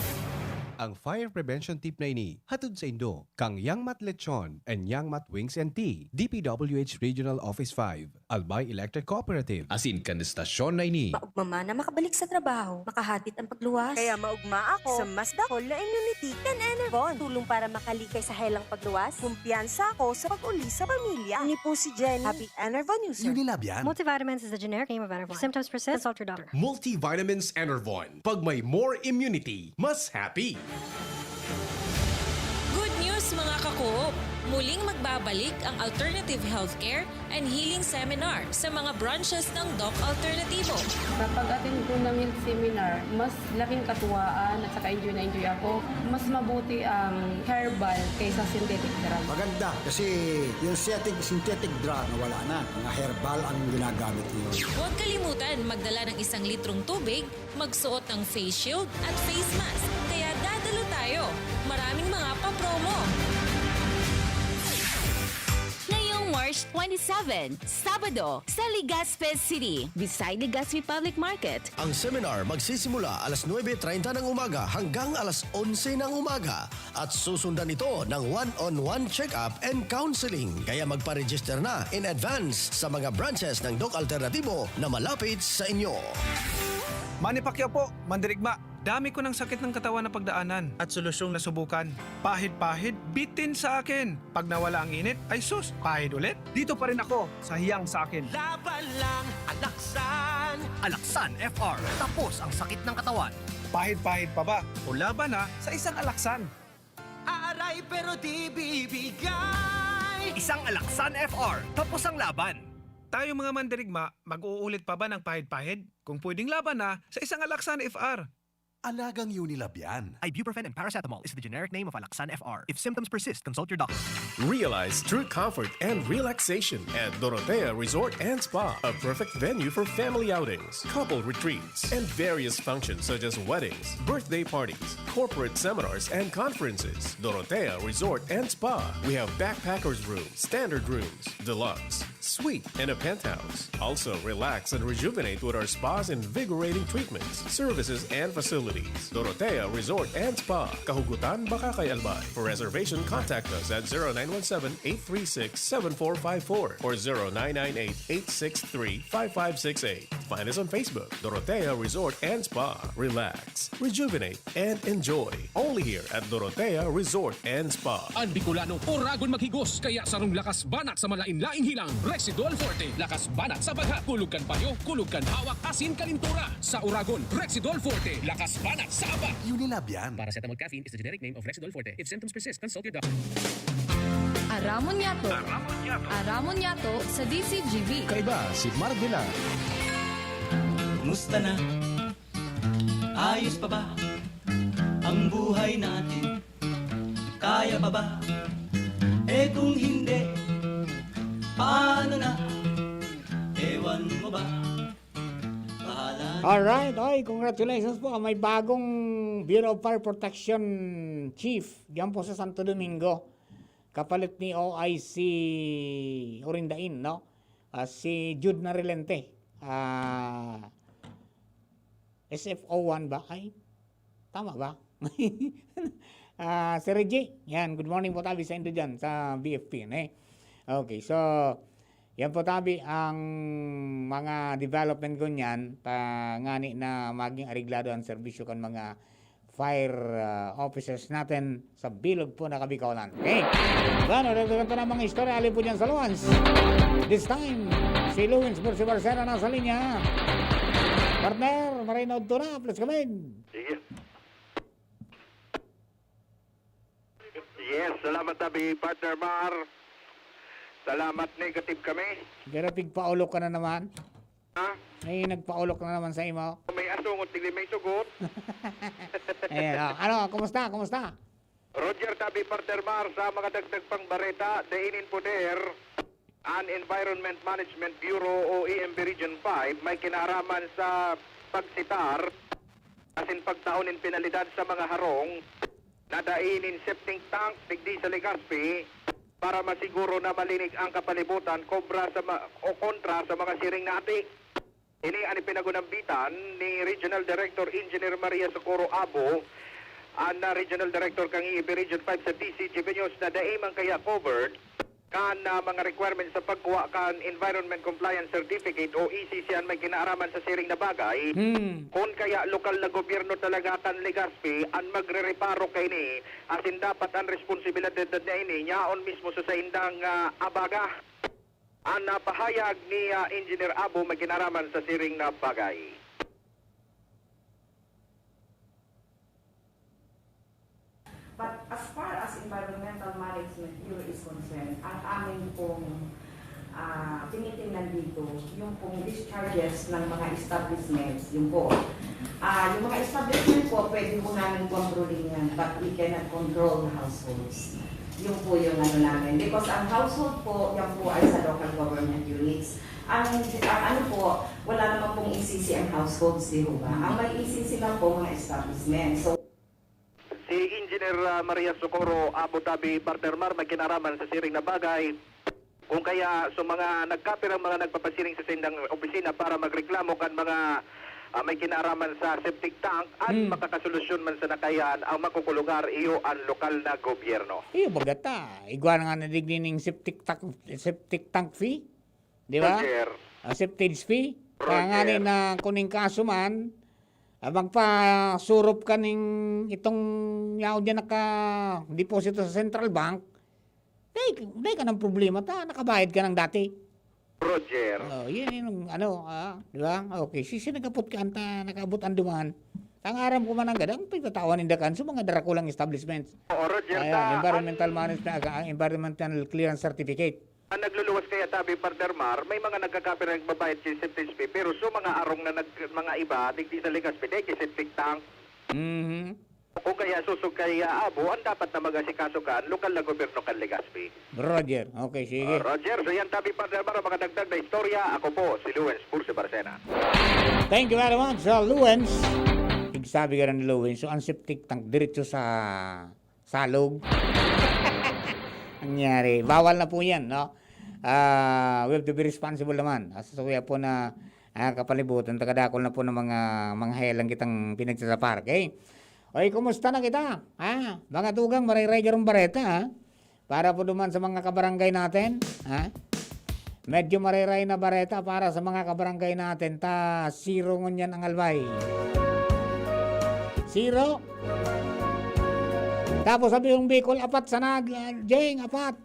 Ang fire prevention tip na ini hatod saindo kan Yangmat Lechon and Yangmat Wings and Tea, D P W H Regional Office five, Albay Electric Cooperative. Asin kan estasyon na ini. Maugma man na makabalik sa trabaho, makahatid ang pagluwas. Kaya maugma ako sa mas dakul na immunity kan Enervon. Tulong para makalikay sa helang pagluwas. Kumpiyansa ako sa pag-uli sa pamilya. Ini po si Jenny. Happy Enervon user. Unilab yan. Multivitamins is the generic name of Enervon. If symptoms persist, consult your doctor. Multivitamins Enervon. Pag may more immunity, mas happy. Good news, mga ka-Coop! Muling magbabalik ang Alternative Healthcare and Healing Seminar sa mga branches ng Doc Alternativo. Sa pag-attend ko ng health seminar, mas laking katuwaan at saka enjoy na enjoy ako. Mas mabuti ang herbal kaysa synthetic drug. Maganda kasi yung synthetic, synthetic drug, wala na. Mga herbal ang ginagamit ngayon. Huwag kalimutan magdala ng isang litrong tubig, magsuot ng face shield at face mask. Kaya dadalo tayo! Maraming mga pa-promo! Ngayong March twenty-seven, Sabado, sa Legazpi City, beside Legazpi Public Market. Ang seminar magsisimula alas nuebe treinta ng umaga hanggang alas onse ng umaga at susundan ito ng one-on-one check-up and counseling. Kaya magpa-register na in advance sa mga branches ng Doc Alternativo na malapit sa inyo. Manny Pacquiao po, mandirigma. Dami ko ng sakit ng katawan na pagdaanan at solusyong nasubukan. Pahid-pahid, bitin sa akin. Pag nawala ang init, ay sus, pahid ulit. Dito pa rin ako sa hiyang sa akin. Laban lang, Alaksan. Alaksan F R, tapos ang sakit ng katawan. Pahid-pahid pa ba? O laban na sa isang Alaksan. Aaray pero di bibigay. Isang Alaksan F R, tapos ang laban. Tayong mga mandirigma, mag-uulit pa ba ng pahid-pahid? Kung pwedeng laban na sa isang Alaksan F R. Alagang Unilab yan. Ibuprofen and paracetamol is the generic name of Alaxan F R. If symptoms persist, consult your doctor. Realize true comfort and relaxation at Dorotea Resort and Spa, a perfect venue for family outings, couple retreats, and various functions such as weddings, birthday parties, corporate seminars, and conferences. Dorotea Resort and Spa. We have backpackers room, standard rooms, deluxe, suite, and a penthouse. Also, relax and rejuvenate with our spa's invigorating treatments, services, and facilities. Dorotea Resort and Spa, Kahugutan, Bacacay, Albay. For reservation, contact us at zero nine one seven, eight three six, seven four five four or zero nine nine eight, eight six three, five five six eight. Find us on Facebook, Dorotea Resort and Spa. Relax, rejuvenate, and enjoy. Only here at Dorotea Resort and Spa. An Bicolano, oragon maghigos, kaya sarong lakas banat sa malain-laing hilang, Rexidol Forte. Lakas banat sa bagha, kulog kan payo, kulog kan hawak, asin kalintura. Sa oragon, Rexidol Forte. Lakas banat sa aba. Unilab yan. Paracetamol caffeine is the generic name of Rexidol Forte. If symptoms persist, consult your doctor. Aramon Yato. Aramon Yato. Aramon Yato sa D C G B. Kaiba si Mark Villar. Kumusta na? Ayos pa ba ang buhay natin? Kaya pa ba? Eh kung hindi, paano na? Ewan mo ba? Bahala na. Alright, oy, congratulations po. May bagong Bureau of Fire Protection Chief diyan po sa Santo Domingo. Kapalit ni O I C Orindain, no? Ah, si Jude Narilente. Ah, S F O one ba? Ay, tama ba? Ah, si Reggie. Yan, good morning po tabi sa indo dyan, sa B F P, ne? Okay, so, yan po tabi ang mga development ko niyan, ta ngani na maging areglado ang serbisyo kan mga fire, ah, officers natin sa bilog po na Kabikolan. Okay? Bueno, dagdagan ta na mga istorya, alin po dyan sa Luans. This time, si Luwins Bursi Barcena nasa linya. Partner, maray na udto na, please come in. Sige. Yes, salamat tabi, Partner Mar. Salamat, negative kami. Pero pigpaulok ka na naman. Ha? May nagpaulok na naman sa imo. May asungot, hindi may sugot. Ayan, oh. Ano, kumusta? Kumusta? Roger tabi, Partner Mar, sa mga dagdag pang bareta, dainin poder an Environment Management Bureau o E M B Region five may kinaaraman sa pagsitar asin pagtao nin penalidad sa mga harong na dainin septic tank digdi sa Legazpi para masiguro na malinig ang kapalibutan kobra sa ma-, o kontra sa mga siring na ati. Ini an ipinagunambitan ni Regional Director Engineer Maria Socorro Abo, an, ah, Regional Director kan E M B Region five sa D Z G B News na dai man kaya covered kan, ah, mga requirements sa pagkuha kan Environment Compliance Certificate o E C C an may kinaaraman sa siring na bagay. Hmm. Kun kaya lokal na gobyerno talaga kan Legazpi an magrereparo kaini, asin dapat an responsibilidad na ini yaon mismo sa saindang, ah, abaga. An, ah, pahayag ni, ah, Engineer Abo may kinaraman sa siring na bagay. But as far as Environmental Management Bureau is concerned, ang amin pong, ah, tinitingnan dito, yung pong discharges ng mga establishments, yun po. Ah, yung mga establishment po, pwede po namin kontrolin yan, but we cannot control the households. Yun po yung ano namin. Because ang household po, yan po ay sa local government units. Ang, ang ano po, wala naman pong E C C ang households, di ho ba? Ang may E C C lang po, mga establishment. So, Si Engineer, ah, Maria Socorro Abu Dhabi, Partner Mar, may kinaraman sa siring na bagay. Kung kaya, sa mga nagkapirang mga nagpapasiring sa saindang opisina para magreklamo kan mga, ah, may kinaraman sa septic tank, an Hmm. makakasolusyon man sa nakayan ang makukulugar iyo an lokal na gobyerno. Iyo, baga ta. Igwa na nga na digdi ning septic tank, septic tank fee. Di ba? Roger. Ah, septage fee. Roger. Kaya nga ni na kuning kaso man, ah, magpasurop ka ning itong yaon diyan naka-deposito sa Central Bank, dai, dai ka ng problema ta, nakabayad ka ng dati. Roger. Oh, yun yung ano, ah, di ba? Okay, si, si nagkapot ka anta, nakaabot ang duman. Ang aram ko man ang gadang, pagtatawan ninda kan sa mga darakulang establishments. Oo, Roger, Ayan, ta, environmental an management, ah, environmental clearance certificate. Ang nagluluwas kaya tabi, Partner Mar, may mga nagkakape na nagbabayad sa septage fee, pero sa mga arong na nag-, mga iba, digdi sa Legazpi, dai kay septic tank. Mhm. Kung kaya susog kay, ah, Abo, ang dapat na mag-asikaso kan lokal na gobyerno kan Legazpi. Roger. Okay, sige. Ah, Roger, so yan tabi, Partner Mar, ang makadagdag na istorya. Ako po, si Luwens Bursi Barcena. Thank you very much, uh, Luwens. Igsabi ka ni Luwens, so ang septic tank diretso sa salog. Nangyari. Bawal na po yan, no? Ah, we have to be responsible naman. Asa sa kuya po na, ah, kapalibutan, tagadakol na po ng mga, mga helang kitang pinagsasapar, okay? Oy, kumusta na kita? Ha? Mga tugang, marayray garong bareta, ha? Para po duman sa mga kabarangay natin, ha? Medyo marayray na bareta para sa mga kabarangay natin. Ta, zero ngunyan ang albay. Zero. Tapos sabi yung Bicol, apat sana, Jeng, apat.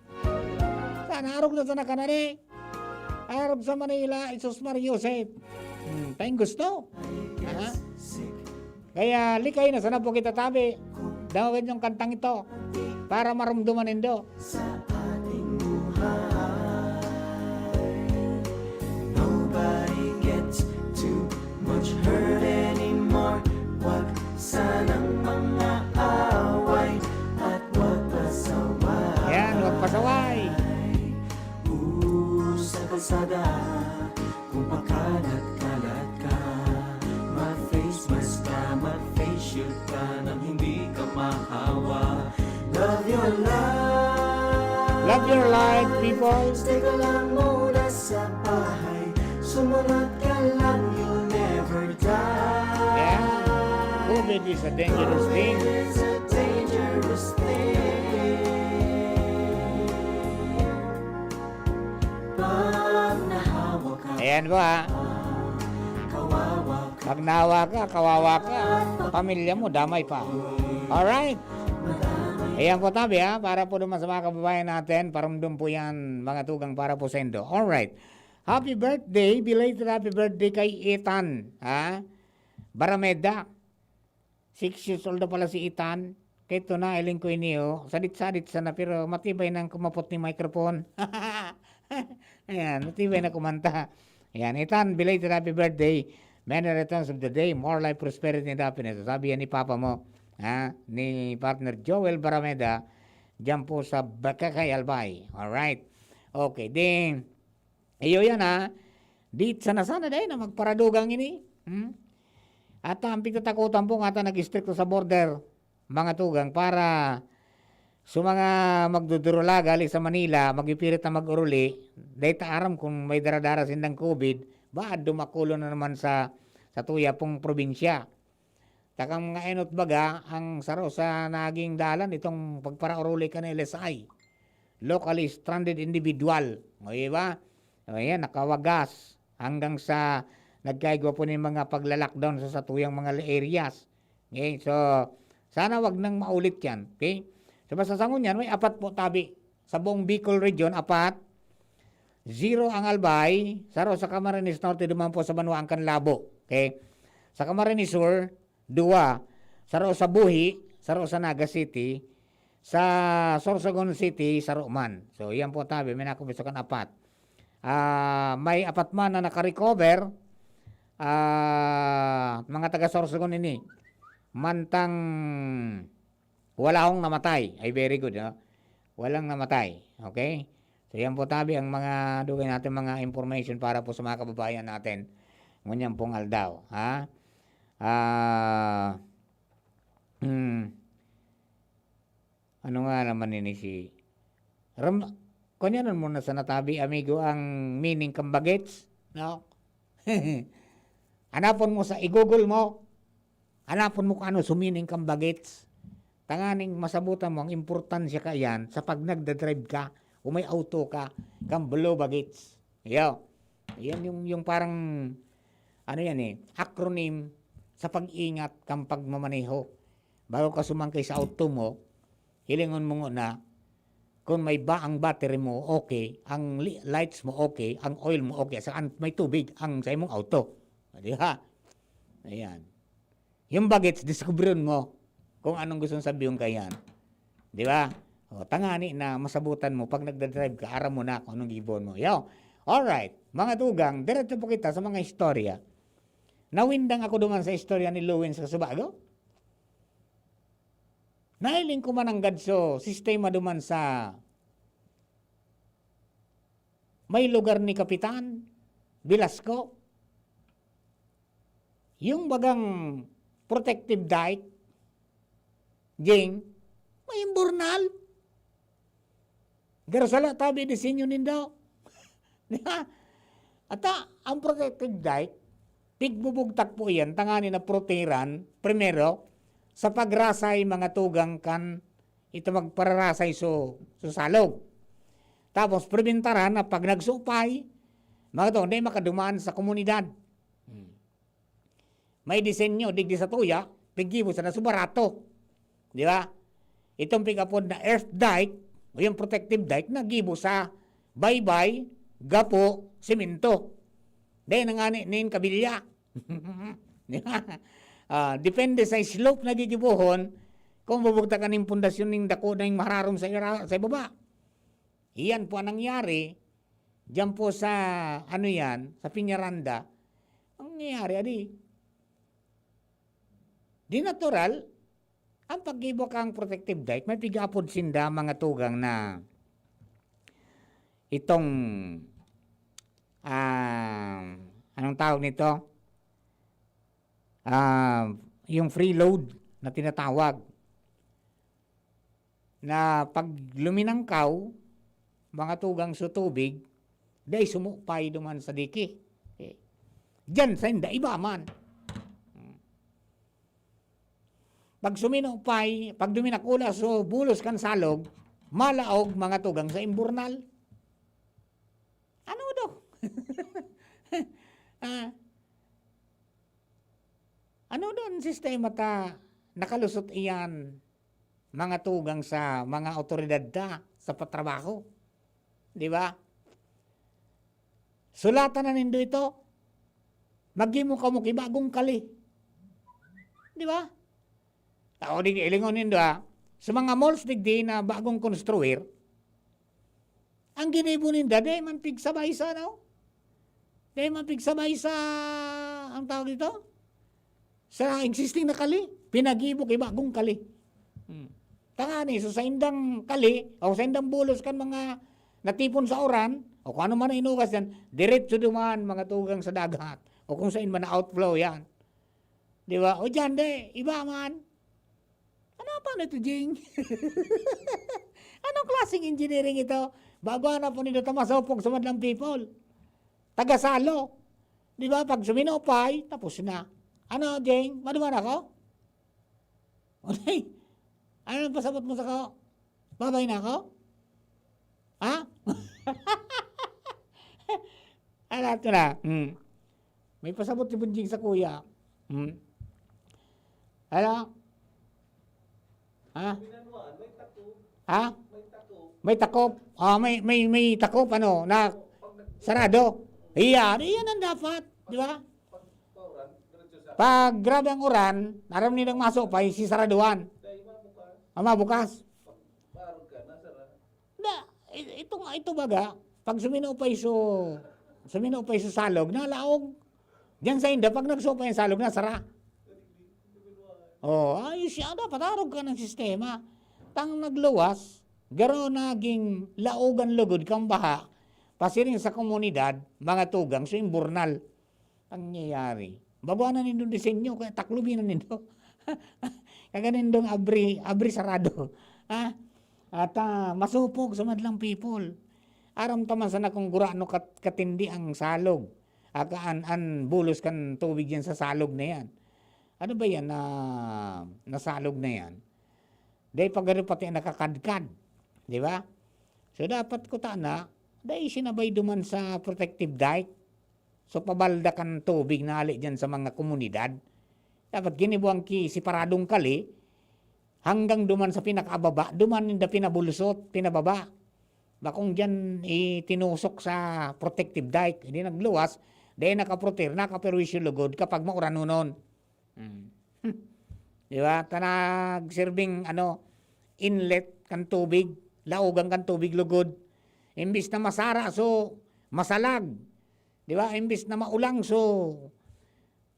Sana arog na sana kanani. Arog sa Manila, Jesus Maria Joseph. Hmm, tayong gusto. Ha? Kaya likay na sana po kita tabi. Dawagin yung kantang ito para marumduman nindo. Sa ating buhay, nobody gets too much hurt anymore. Wag sanang mga away at wag pa Mahawa. Love your life. Love your life, people. Stay ka lang muna sa bahay. Sumunod ka lang, you'll never die. Yeah. COVID is a dangerous thing. It's a dangerous thing. Pag nahawa ka, Ayan po ha. Kawawa ka. Pag nawa ka, kawawa ka. Pamilya mo, damay pa. Alright. Ayan po tabi ha, para po naman sa mga kababayan natin, parumdum po yan, mga tugang para po sendo. Alright. Happy birthday, belated happy birthday kay Ethan, ha? Barameda. Six years old na pala si Ethan. Kaya ito na, iling ko ini, oh. Sadit-sadit sana, pero matibay nang kumapot ni microphone. Ayan, matibay na kumanta. Ayan, Ethan, belated happy birthday. Many returns of the day, more life, prosperity, and happiness. Sabi yan ni Papa mo, ha? Ni partner Joel Barameda, dyan po sa Bacacay, Albay. Alright. Okay, din. Iyo yan, ha? Di sana sana dahil na magparadugang ini. Hmm? At ang pigtatakutan po nga ata nag-istrikto sa border, mga tugang, para sa mga magdudurulaga hali sa Manila, magpipirit na mag-uruli, dahil ta aram kung may daradara sindang COVID, ba dumakulo na naman sa sa tuya pong probinsya. Takang mga enot baga, ang saro sa naging dalan itong pagparauruli kan L S I. Locally stranded individual. O, di ba? O, yan, nakawagas. Hanggang sa nagkaigwa po ng mga pagla-lockdown sa satuyang mga areas. Okay? So, sana wag nang maulit yan. Okay? So, basta sa ngunyan, may apat po tabi. Sa buong Bicol Region, apat. Zero ang Albay, saro sa Camarines Norte, duman po sa Banwa ang Canlabo. Okay? Sa Camarines Sur, duwa. Saro sa Buhi, saro sa Naga City, sa Sorsogon City, saro man. So, yan po tabi, may nakubit sa kan apat. Ah, may apat man na nakarecover, ah, mga taga Sorsogon ini. Mantang wala akong namatay. Ay, very good, no? Walang namatay. Okay? So, yan po tabi ang mga dugay natin mga information para po sa mga kababayan natin. Ngunyan pong aldaw, ha? Ah, hmm. Ano nga naman ini si Ram, kunyanon mo na sa natabi, amigo, ang meaning kan bagets, no? Hanapon mo sa i-Google mo. Hanapon mo kung ano su meaning kan bagets. Tanganing masabutan mo ang importansya kaiyan sa pag nagda-drive ka o may auto ka, kan blue bagets. Iyo. Yan yung, yung parang, ano yan eh, acronym sa pag-ingat kan pagmamaneho. Bago ka sumangkay sa auto mo, hilingon mo nguna kung may ba ang battery mo okay, ang li-, lights mo okay, ang oil mo okay, saka may tubig ang sa imong auto. Di ba? Ayan. Yung bagets, diskubron mo kung anong gustong sabihon kaiyan. Di ba? O, tangani na masabutan mo, pag nagda-drive ka, aram mo na kung anong gibohon mo. Yo! Alright, mga tugang, diretso po kita sa mga istorya. Nawindang ako duman sa istorya ni Lewin sa Subago. Nahiling ko man ang gadso, sistema duman sa may lugar ni Kapitan Velasco. Yung bagang protective dike, Jing, may imbornal. Garo sala tabi disenyo nindo. Di ba? Ata, ang protective dike, pigbubugtak po yan, tangani na proteran, primero, sa pagrasay mga tugang kan ito magpararasay so, so salog. Tapos, preventaran na pag nagsupay, mga to, hindi makadumaan sa komunidad. Hmm. May disenyo, digdi sa tuya, piggibo sa naso barato. Di ba? Itong pig-apod na earth dike, o yung protective dike, nagibo sa baybay, gapo, simento. Dahil nangani nin kabilya. Di ba? Ah, depende sa slope na gigibohon, kung bubugtakan ning pundasyon ning dako na yung mahararom sa, ira- sa ibaba. Iyan po ang nangyari, diyan po sa, ano yan, sa Peñaranda. Ang nangyari, adi, di natural, ang paggibo kang protective dike, may pigapod sinda, mga tugang na itong, ah, anong tawag nito? Ah, yung freeload na tinatawag. na pag luminangkaw, mga tugang sa tubig, dai sumupay duman sa diki. Eh, diyan sa inda, iba man. Hmm. Pag suminupay, pag duminakula so bulos kan salog, malaog mga tugang sa imburnal. Ano do? Ah, ano do an sistema ta nakalusot iyan, mga tugang sa mga awtoridad ta sa patrabaho? Di ba? Sulatan na nindo ito. Maghimo kamo ki bagong kali. Di ba? Tao, di ilingon nindo, ha? Sa mga malls digdi na bagong konstruir, ang ginibo ninda, dai man pigsabay sa, ano? Dai man pigsabay sa, ang tawag dito? Sa existing na kali, pinagibo ki bagong kali. Hmm. Tangani, so sa indang kali, o sa indang bulos kan mga natipon sa uran, o kung ano man ang inugas yan, diretso duman, mga tugang sa dagat, o kung saan man na outflow yan. Di ba? O diyan, di, iba man. Ano pa na ito, Jing? Anong klaseng engineering ito? Bago na po nito, masopog sa madlang people. Tagasalo. Di ba? Pag suminopay, tapos na. Ano, Jing? Maduman ako? Okay. Ano ang pasabot mo sa ko? Babay na ako? Ha? Alat ko na. Hmm. May pasabot si Bunjing sa kuya. Hmm. Hala? Ha? Ha? May takop. Ah, may, may, may takop, ano, na sarado. Iya, iyan ang dapat, di ba? Pag grabe ang uran, aram nilang masopay, si saraduan. Ah, mabukas. Na, i-, ito nga, ito baga, pag suminopay so, suminopay so salog, nalaog. Diyan sa inda, pag nagsopay ang salog, nasara. Oh, ayos siya. Dapat arog ka ng sistema. Tang nagluwas, garo naging laogan lugod kang baha, pasiring sa komunidad, mga tugang, so imburnal. Pangyayari. Bago na nindong disenyo, kaya taklubi na nindo. Kaga nindong abri, abri sarado. Ha? At, ah, masupog sa madlang people. Aram ta man sana kung gurano kat-, katindi ang salog. Aka an, an bulos kan tubig yan sa salog na yan. Ano ba yan na, na salog na yan? Dai pa garo pati nakakadkad. Di ba? So, dapat kutana, dai sinabay duman sa protective dike. So, pabalda kan tubig na hali diyan sa mga komunidad. Dapat ginibuang ki separadong kali, hanggang duman sa pinakababa, duman ninda pinabulsot, pinababa. Bakong diyan itinusok sa protective dike, hindi nagluwas, dai nakaproter, nakaperwisyo lugod kapag mauranunon. Hmm. Di ba? Ta nagsirbing, ano, inlet kan tubig, laogan kan tubig lugod. Imbis na masara, so, masalag. Di ba? Imbis na maulang, so,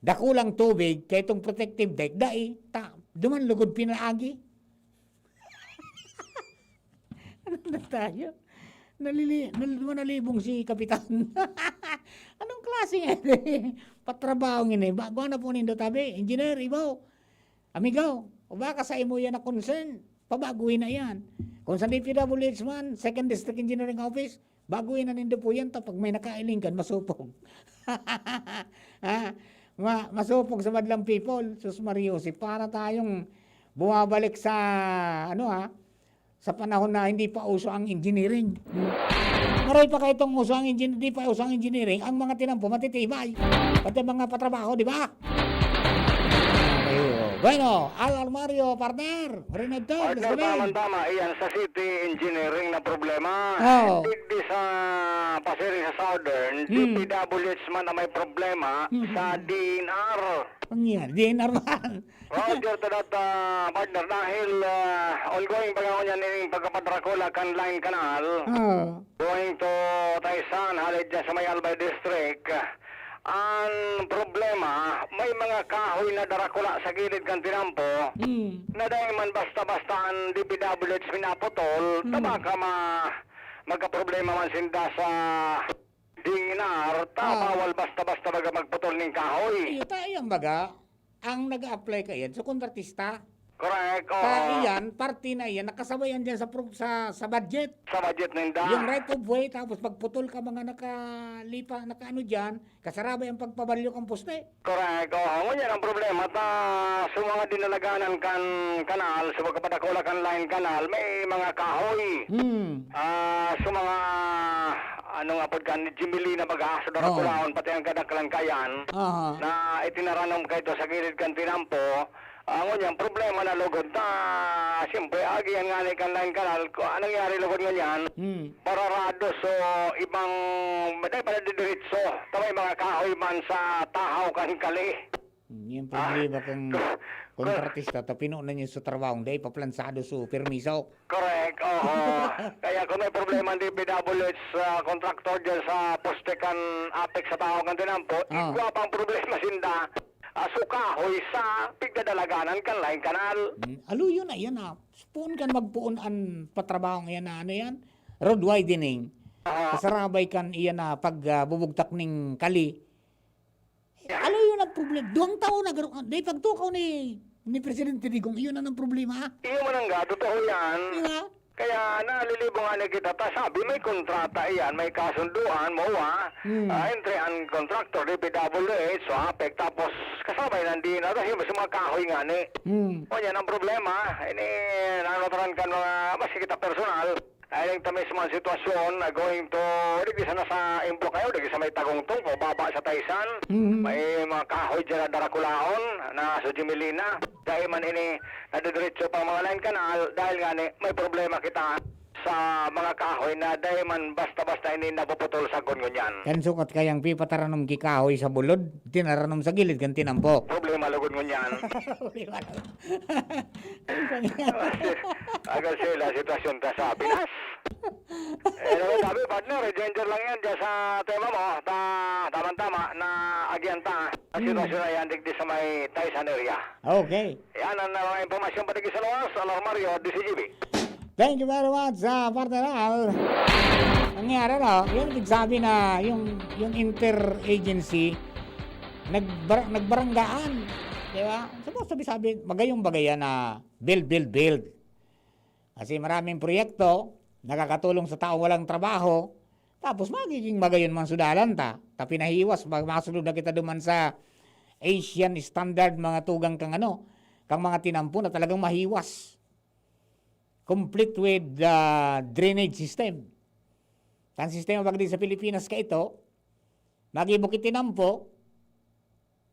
dakulang tubig, kaya itong protective dike, dai, ta, duman lugod pinaagi. Ano na tayo? Nalili-, nal-, manalibong si Kapitan. Anong klase nga ini? Patrabaho nga ini. Ba, kuha na po nindo tabi. Engineer, ibaw. Amigo, o baka sa imo yan na concern, pabaguhin na yan. Kung sa D P W H man, Second District Engineering Office, baguhin na nindo po yan ta pag may nakailing kan, masupog. Ha? Ma-, masupog sa madlang people. Sus Maria Jose, para tayong bumabalik sa, ano ha, sa panahon na hindi pa uso ang engineering. Maray pa kayo itong uso ang engin-, hindi pa uso ang engineering, ang mga tinampo matitibay. Pati mga patrabaho, di ba? Ayun. Bueno, Al Armario, partner. Marinad to, let's Partner, go, man. Tama-tama, iyan sa city engineering na problema. Oo. Digdi sa pasiring sa Southern, Hmm. D P W H man na may problema, Hmm. sa D N R. Ang yan, D N R man. Roger to that, ah, partner. Dahil, ah, ongoing pa nga ngunyan ining pagkapadrakula kan Line Canal, Oo. going to Taysan, halid dyan sa may Albay District, ang problema, may mga kahoy na darakula sa gilid kan tinampo, Hmm. na dai man basta-basta ang D P W H pinaputol, Hmm. ta baka ma-, magkaproblema man sinda sa D N R, ta Ah. bawal basta-basta baga magputol ning kahoy. Iyo, ta, iyan baga, ang nag-a-apply kaiyan, so kontratista. Correct, oo. Ta iyan, parte na iyan, nakasabay yan dyan sa, pro- sa, sa budget. Sa budget ninda. Yung right of way, tapos pagputol ka mga nakalipa, nakaano dyan, kasarabay ang pagpabalyo kang poste. Correct, oo. Ngunyan ang problema, ta sa mga dinalaganan kan kanal, sa pagkapadakula kan line kanal, may mga kahoy. Hmm. Ah, sa mga, ano nga pod kan, Jimilina baga, sa Darakulaon, pati ang kadaklan kayan, Aha. na itinaranom kaito sa gilid kan tinampo, ah, ngunyan, problema na lugod ta, siyempre, agi yan nga ni kan line kanal, ku- anong nangyari lugod ngunyan, Hmm. pararado so ibang, dahil pala didiretso, ta may mga kahoy man sa tahaw kan kali. Yung problema kang kontratista, tapino na niya sa trabaho, dahil paplansado sa permiso. Correct, oo. Kaya kung may problema ang D P W H sa contractor dyan sa poste kan APEC sa tahaw kan tinampo, Ah. igwa pang problema sinda, ah, sa kahoy sa pigdadalaganan kan line kanal. Hmm, aluyon na yan ah. Puon kan magpuon an patrabaho yan na ano yan? Road widening. Ah. Kasarabay kan iyan na pagbubugtak ning kali. Aluyon ang problema. Duwang taon na garo. Dahil pagtukaw ni, ni Presidente Digong, iyon ang problema. Iyo man ang ga, totoo yan. Di ba? Kaya nalilibong nga na kita, ta sabi may kontrata iyan, may kasunduan, mo ah. Hmm. Ah, entre ang contractor, D P W H, so APEC, tapos kasabay nandito, tapos yung sa mga kahoy nga ni. Hmm. O yan ang problema, ini nanotaran kan mga, mas kita personal, ay ang tamis mga sitwasyon na going to, di sana sa Impo kayo, di sa may Tagungtong, o baba sa Taysan, Mhm. may mga kahoy dyan na darakulaon, na sa Jimilina. Dahil man ini, nadidiretso pang mga line kanal, dahil nga ni, may problema kita sa mga kahoy na dahil man basta-basta ini napuputol sa gun ngunyan. Kan sukat kayang pipataranom ki kahoy sa bulod, tinaranom sa gilid kan tinampo. Problema lugod ngunyan. Problema lugod. Agal sila sitwasyon ta sa Pinas. Eh, ano sabi, partner, danger lang yan dyan sa tema mo. Ta, tama-tama na agian ta. Ang sitwasyon na yan, digdi sa may Taysan area. Okay. Yan ang mga impormasyon pati sa Loas, Alar Mario, D C G B. Thank you very much, ah, partner Al. Nangyari, no? Yung nagsabi na yung, yung interagency, nagbar- nagbaranggaan. Di ba? Supposed to be sabi, magayong-bagaya na build, build, build. Kasi maraming proyekto, nakakatulong sa taong walang trabaho, tapos magiging magayon man sudalan ta. Ta pinahiwas, mag- masunod na kita duman sa Asian standard, mga tugang kang ano, kang mga tinampo na talagang mahiwas. Complete with ah, drainage system. Ang sistema bagdi sa Pilipinas ka ito, magibo ki tinampo,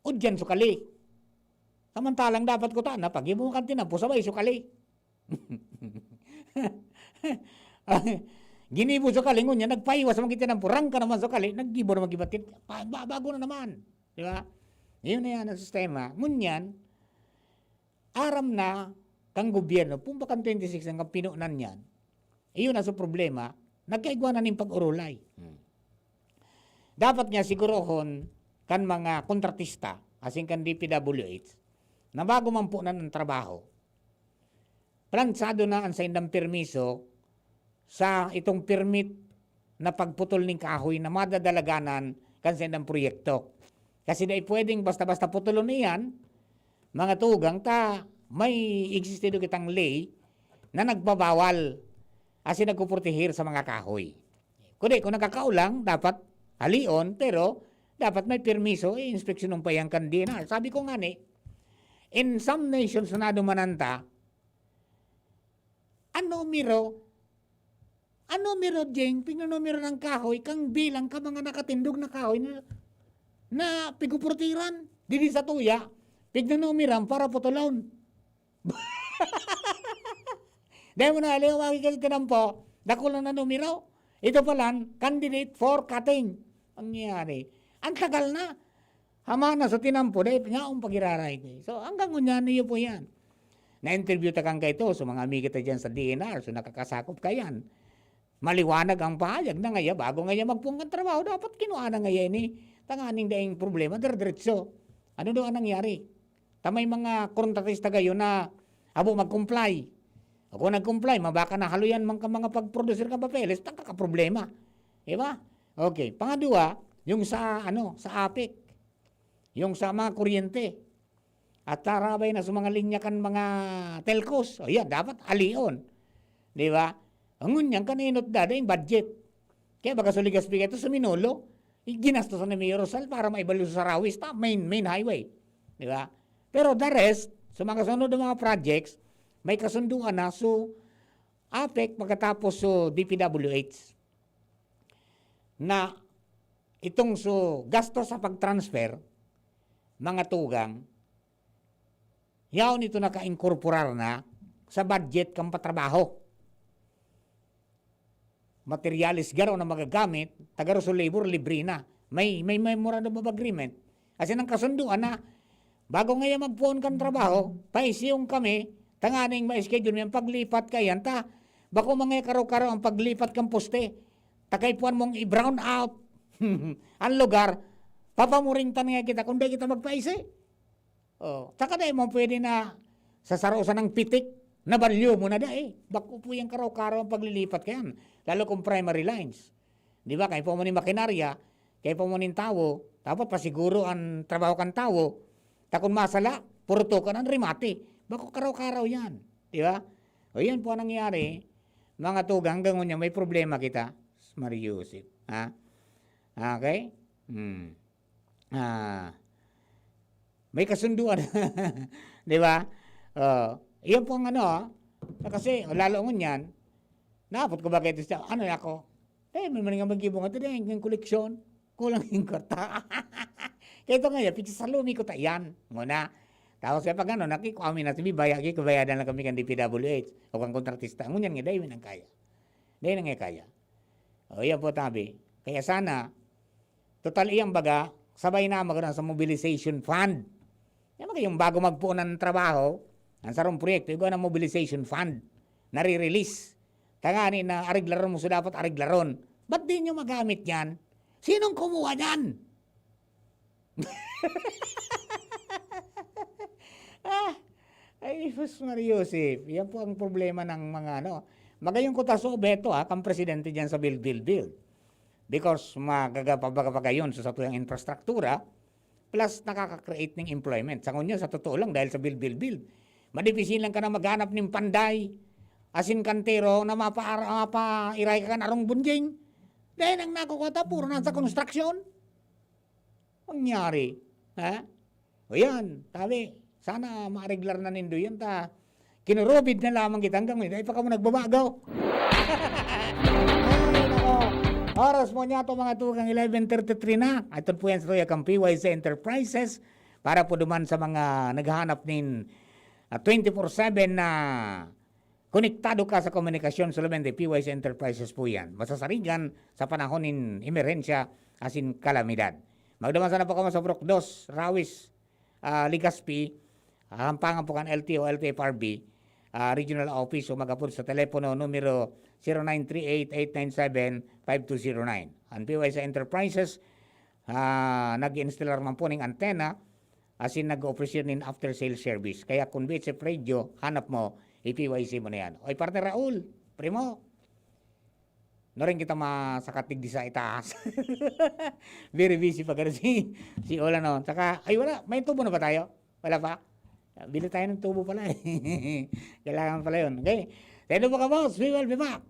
udyan sukali. Samantalang dapat ko ta na pag-ibo kan tinampo, sabay sukali. Ginibo sukali, ngunyan, nagpahiwas man ki tinampo, rangka naman sukali, naggibo naman ki batin, pa- ba- bago na naman. Di ba? Yun na yan ang sistema. Ngunyan, aram na kang gobyerno, pumba kan twenty six ang pinunan niyan. Iyon na sa problema, nagkaigwa na ning pag-urulay. Hmm. Dapat nga sigurohon kan mga kontratista, asin kan D P W H, na bago man po na ng trabaho, plansado na ang saindang permiso sa itong permit na pagputol ning kahoy na madadalaganan kan saindang proyekto. Kasi dai pwedeng basta-basta putulon iyan, mga tugang, ta may existido kitang ley na nagbabawal asin nagpuproteher sa mga kahoy. Kundi kung nagkakaulang, dapat halion, pero dapat may permiso, i-inspeksyonon pa yan kan D N R. Sabi ko nga ni, in some nations na dumanan ta, ang numero, ang numero, Jeng, pignanumero ng kahoy, kang bilang ka mga nakatindog na kahoy na, na pigupurtiran, didi sa tuya, pignanumeran para putulon. Dahil mo na, aliw, wagi kayo tinampo, dakula na numero. Ito palan, candidate for cutting. Pangyayari. Ang tagal na. Hama na sa tinampo, dahil nga ang pagiraray ko. So, hanggang ngunyan, iyo po yan. Na-interview ta kan kaito, so mga amiga ta dyan sa D N R, so nakakasakop ka yan. Maliwanag ang pahayag na ngaya, bago ngaya magpuong kan trabaho, dapat kinuha na ngaya ini. Tanganing daing problema, dire-diretso. Ano daw ang nangyari? Ta may mga kontratista gayo na abo mag-comply. O kung nag-comply, mabaka na haluyan man ka mga pag-producer ka papeles, tangka ka problema. Di ba? Okay. Pangadwa, yung sa, ano, sa APEC. Yung sa mga kuryente. At tarabay na sa mga linya kan mga telcos. O yan, dapat alion. Di ba? Ang ngunyan, kan inot da, daing budget. Kaya baga sa Legazpi kaito, sa Minolo, ginastosan ni Mayor Rosal para maibalyo sa Sarawis, ta main, main highway. Di ba? Pero the rest, sa mga sunod na mga projects, may kasunduan na. So, APEC pagkatapos so D P W H na itong so gasto sa pag-transfer, mga tugang, yaon ito naka-inkorporar na sa budget kan patrabaho. Materyales garo na magagamit, ta garo so labor, libre na. May, may memorandum of agreement. Asin ang kasunduan na, bago ngaya magpoon kan trabaho, paisiyong kami, tanganing ma-schedule mi ang paglipat kaiyan ta. Bako man ngaya karaw-karaw ang paglipat kan poste. Ta kaipuhan mong i-brown out ang lugar, papamuringtan ngaya kita kung di kita magpaisi. Oh, tsaka dai mo pwede na sa saro sanang pitik, nabalyo mo na dai. Bako po yung karaw-karaw ang paglilipat kayan, lalo kung primary lines. Di ba? Kaipuhan mo nin makinarya, kaipuhan mo nin tawo, dapat pasiguro ang trabaho kan tawo, ta kun masala, purutukan ang remate. Bako karaw-karaw yan. Di ba? O yan po ang nangyari, mga tugang, hanggang ngunyan may problema kita. Mario Joseph. Ha? Okay? Hmm. Ah, may kasunduan. Di ba? Oh, iyan po ang ano, ah. Kasi, oh, lalo ngunyan, naapot ko ba kayo sa, ano na ako? Eh, may mga magibong ito din, yung koleksyon. Kulang yung kwarta. Kaya ito nga, pitsa sa lumi ko ta yan. Muna. Tapos kaya pag ano, nakikuha mi na, sabi, baya, kabayadan lang kami kan D P W H. O kang kontratista. Ngunyan nga, dahil ang kaya. Dahil nga kaya. O, yan po, tabi. Kaya sana, total iyang baga, sabay na magkaroon sa mobilization fund. Yan mga yung bago magpuon ng trabaho, ang sarong proyekto, igwa ng mobilization fund, nare-release. Tangani na areglaron mo, so dapat areglaron. Ba't di nyo magamit yan? Sinong kumuha niyan? Ah, ay, sus, Maria Joseph. Yan po ang problema ng mga ano. Magayong kutaso, Beto, ha, kang presidente dyan sa build, build, build. Because magagapabagapagayon sa satuyang infrastruktura, plus nakaka-create ng employment. Sa ngunyan, sa totoo lang, dahil sa build, build, build, madipisil lang ka na maghanap ng panday, asin kantero na mapa-, mapairay ka kan arong bunjing. Dahil ang nakukuha ta, puro na sa konstruksyon. Mangyari, ha? O yan, tabi, sana maareglar na nindo yan, ta kinurubid na lamang kita hanggang ngayon. Ay, pa ka mo nagbabagaw. Ay, nako. Oras mo niya to, mga tugang, eleven thirty-three na. Ito po yan sa Toya kang P Y C Enterprises. Para po duman sa mga naghahanap nin, ah, twenty-four seven na konektado ka sa komunikasyon, solamente P Y C Enterprises po yan. Masasarigan sa panahon nin emerhensya asin kalamidad. Magduman sana po kamo sa Purok dos, Rawis, ah, Legazpi, ah, hampangan po kan L T O, L T F R B, ah, Regional Office, o mag-apod sa telepono numero zero nine three eight, eight nine seven, five two zero nine. Ang P Y C Enterprises, ah, nag-i-installer man po ning antena, asin nag-operasyon nin after sales service. Kaya kung B H F Radio, hanap mo, i-P Y C mo na yan. Oy, partner Raul, primo, no rin kita masakat digdi sa itaas. Very busy pa garo si, si Ola, no? Tsaka, ay, wala. May tubo na ba tayo? Wala pa? Bili tayo ng tubo pala, eh. Kailangan pala yun. Okay? Tayo po ka, boss. We will be back.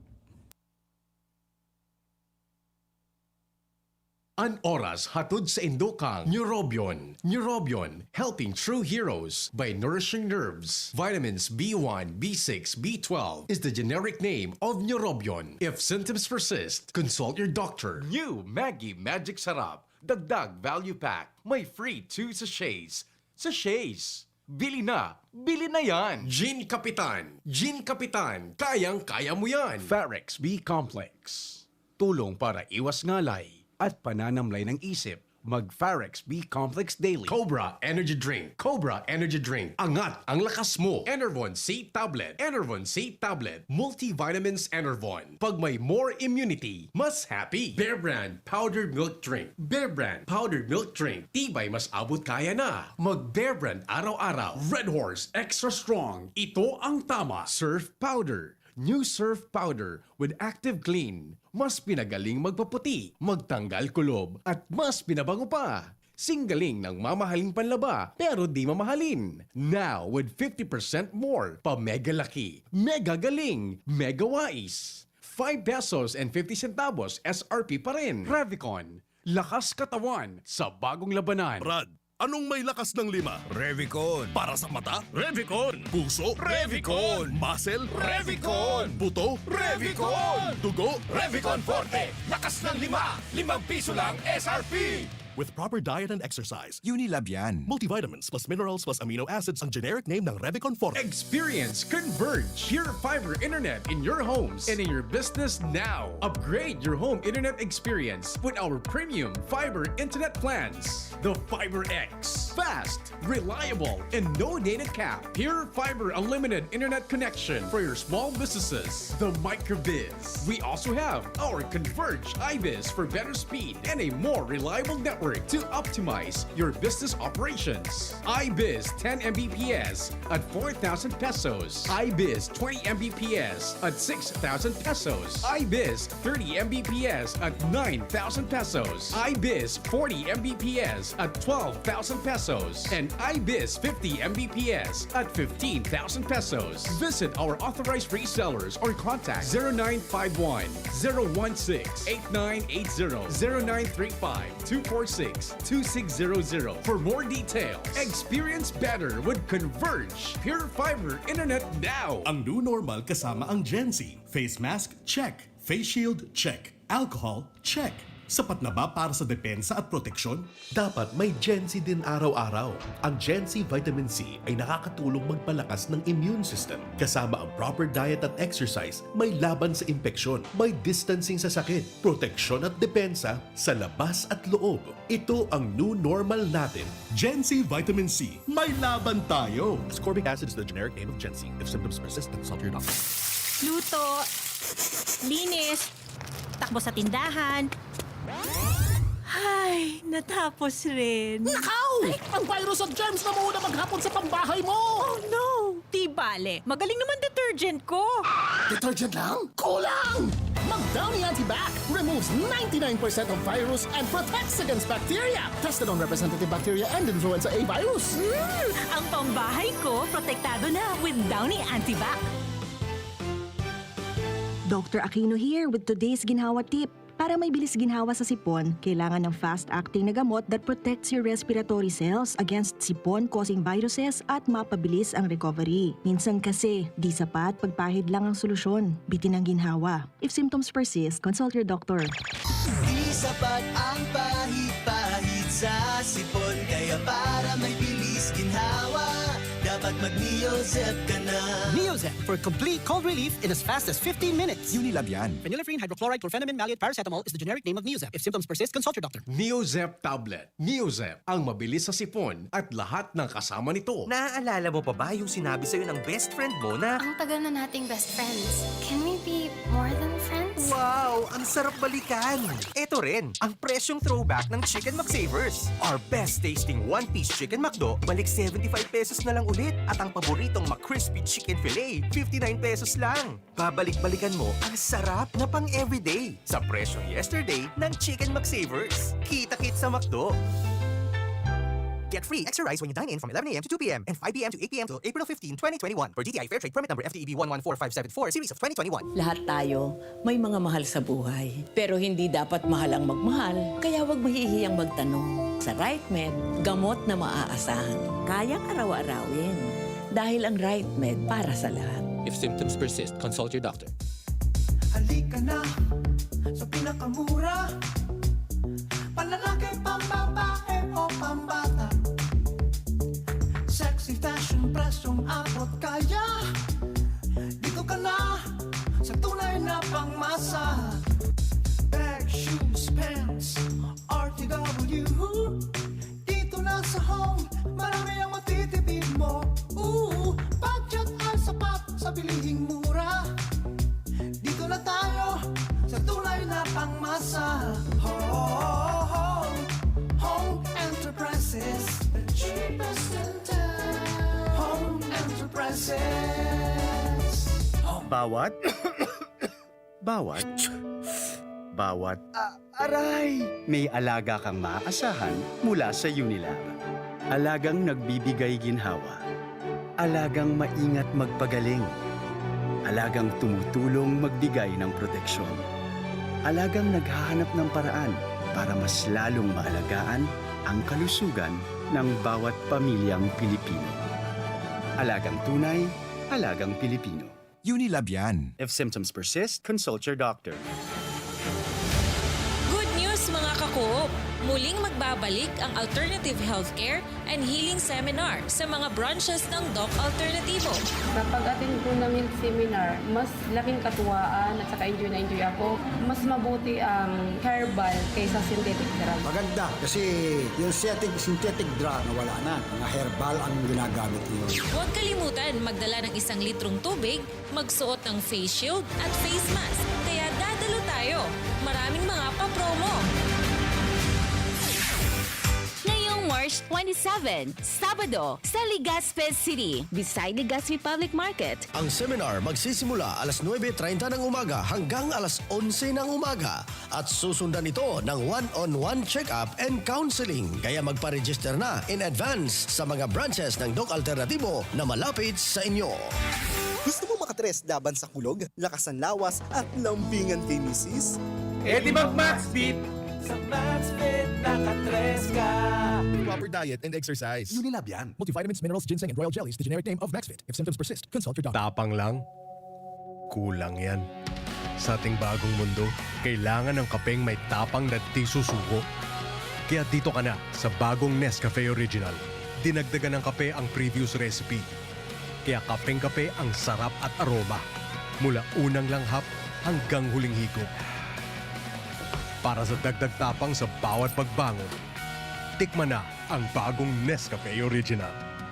An oras hatod sa indo kang Neurobion. Neurobion, helping true heroes by nourishing nerves. Vitamins B one, B six, B twelve is the generic name of Neurobion. If symptoms persist, consult your doctor. New Maggie Magic Sarap, Dagdag Value Pack. May free two sachets. Sachets! Bili na! Bili na yan! Gin Kapitan! Gin Kapitan! Kayang-kaya mo yan! Farex B Complex. Tulong para iwas ngalay at pananamlay ng isip. Mag Farex B Complex Daily. Cobra Energy Drink. Cobra Energy Drink. Angat ang lakas mo. Enervon C Tablet. Enervon C Tablet. Multivitamins Enervon. Pag may more immunity, mas happy. Bear Brand Powdered Milk Drink. Bear Brand Powdered Milk Drink. Tibay mas abot kaya na. Mag Bear Brand araw-araw. Red Horse Extra Strong. Ito ang tama. Surf Powder. New Surf Powder with Active Clean. Mas pinagaling magpaputi, magtanggal kulob, at mas pinabango pa. Singgaling ng mamahaling panlaba, pero di mamahalin. Now, with fifty percent more, pa-mega laki, mega galing, mega wais. Five pesos and fifty centavos S R P pa rin. Revicon, lakas katawan sa bagong labanan. Brad, anong may lakas ng lima? Revicon. Para sa mata? Revicon. Puso? Revicon. Muscle? Revicon. Buto? Revicon. Dugo? Revicon Forte. Lakas ng lima. Limang piso lang S R P. With proper diet and exercise, Unilab yan. Multivitamins plus minerals plus amino acids ang generic name ng Revicon Forte. Experience Converge Pure Fiber Internet in your homes and in your business now. Upgrade your home internet experience with our premium fiber internet plans. The Fiber X. Fast, reliable, and no data cap. Pure Fiber Unlimited Internet Connection for your small businesses. The Microbiz. We also have our Converge iBiz for better speed and a more reliable network to optimize your business operations. iBiz ten M B P S at four thousand pesos. iBiz twenty M B P S at six thousand pesos. iBiz thirty M B P S at nine thousand pesos. iBiz forty M B P S at twelve thousand pesos. And iBiz fifty M B P S at fifteen thousand pesos. Visit our authorized resellers or contact zero nine five one, zero one six, eight nine eight zero, zero nine three five, two four six, two six zero zero for more details. Experience better with Converge Pure Fiber Internet now. Ang new normal kasama ang Gen Z. Face mask? Check. Face shield? Check. Alcohol? Check. Sapat na ba para sa depensa at proteksyon? Dapat may Gen Z din araw-araw. Ang Gen Z Vitamin C ay nakakatulong magpalakas ng immune system. Kasama ang proper diet at exercise, may laban sa impeksyon, may distancing sa sakit, proteksyon at depensa sa labas at loob. Ito ang new normal natin. Gen Z Vitamin C, may laban tayo! Ascorbic acid is the generic name of Gen Z. If symptoms persist, consult your doctor. Luto, linis, takbo sa tindahan. Ay, natapos rin. Nakaw! Ang virus at germs na muuna maghapon sa pambahay mo! Oh no! Di bale, magaling naman detergent ko. Detergent lang? Kulang! Mag Downy Antibac removes ninety-nine percent of virus and protects against bacteria. Tested on representative bacteria and influenza A virus. Hmm, ang pambahay ko protektado na with Downy Antibac. Doctor Aquino here with today's Ginhawa Tip. Para may bilis ginhawa sa sipon, kailangan ng fast-acting na gamot that protects your respiratory cells against sipon-causing viruses at mapabilis ang recovery. Minsan kasi, di sapat pagpahid lang ang solusyon. Bitin ang ginhawa. If symptoms persist, consult your doctor. Di sapat ang pahid-pahid sa sipon. Kaya para may bilis ginhawa, dapat mag-Neozep ka na. Neozep for complete cold relief in as fast as fifteen minutes. Unilab yan. Phenylephrine, hydrochloride, chlorphenamine, maleate, paracetamol is the generic name of Neozep. If symptoms persist, consult your doctor. Neozep tablet. Neozep, ang mabilis sa sipon at lahat ng kasama nito. Naaalala mo pa ba yung sinabi sa'yo ng best friend mo na, Ang tagal na nating best friends. Can we be more than friends? "Wow, ang sarap balikan!" Eto rin, ang presyong throwback ng Chicken McSavers. Our best tasting one-piece Chicken McDo, balik seventy-five pesos na lang ulit. At ang paboritong McCrispy Chicken Fillet, fifty-nine pesos lang. Babalik-balikan mo ang sarap na pang-everyday sa presyong yesterday ng Chicken McSavers. Kita-kit sa McDo! Get free extra rice when you dine in from eleven a m to two p m and five p m to eight p m till April fifteen, twenty twenty-one, per D T I Fair Trade Permit Number F T E B one one four five seven four, Series of twenty twenty-one. Lahat tayo may mga mahal sa buhay. Pero hindi dapat mahal ang magmahal, kaya huwag mahihiyang magtanong. Sa RightMed, gamot na maaasahan. Kayang araw-arawin. Dahil ang RightMed para sa lahat. If symptoms persist, consult your doctor. Halika na sa pinakamura. Panlalaki, pambabae o pambata. Sexy fashion, presyong abot kaya. Dito ka na sa tunay na pangmasa. Bag, shoes, pants, R T W. Dito na sa Home, marami ang matitipid mo. Ooh, budget ay sapat sa bilihing mura. Dito na tayo sa tunay na pangmasa. Home, Home Enterprises, the cheapest in town. Home Enterprises. Bawat, bawat, Bawat, ah, aray! May alaga kang maaasahan mula sa Unilab. Alagang nagbibigay ginhawa. Alagang maingat magpagaling. Alagang tumutulong magbigay ng proteksyon. Alagang naghahanap ng paraan para mas lalong maalagaan ang kalusugan ng bawat pamilyang Pilipino. Alagang tunay, alagang Pilipino. Unilab yan. If symptoms persist, consult your doctor. Good news, mga ka-Coop! Muling magbabalik ang Alternative Healthcare and Healing Seminar sa mga branches ng Doc Alternativo. Sa pag-attend ko ng health seminar, mas laking katuwaan at saka enjoy na enjoy ako. Mas mabuti ang herbal kaysa synthetic drug. Maganda kasi yung synthetic, synthetic drug nawala na. Mga herbal ang ginagamit ngayon. Huwag kalimutan magdala ng isang litrong tubig, magsuot ng face shield at face mask. Kaya dadalo tayo! Maraming mga pa-promo! Ngayong March twenty-seven, Sabado, sa Legazpi City, beside Legazpi Public Market. Ang seminar magsisimula alas nuebe treinta ng umaga hanggang alas onse ng umaga at susundan ito ng one-on-one check-up and counseling. Kaya magpa-register na in advance sa mga branches ng Doc Alternatibo na malapit sa inyo. Gusto mo makatres laban sa kulog, lakas ng lawas at lambingan kay misis? Eh di mag Maxfit! Sa Maxfit, nakatres ka! Proper diet and exercise. Unilab yan. Multivitamins, minerals, ginseng, and royal jellies, the generic name of Maxfit. If symptoms persist, consult your doctor. Tapang lang? Kulang yan. Sa ating bagong mundo, kailangan ng kapeng may tapang na di susuko. Kaya dito ka na sa bagong Nescafe Original. Dinagdagan ng kape ang previous recipe. Kaya kapeng-kape ang sarap at aroma. Mula unang langhap hanggang huling higop. Para sa dagdag tapang sa bawat pagbangon, tikman na ang bagong Nescafe Original.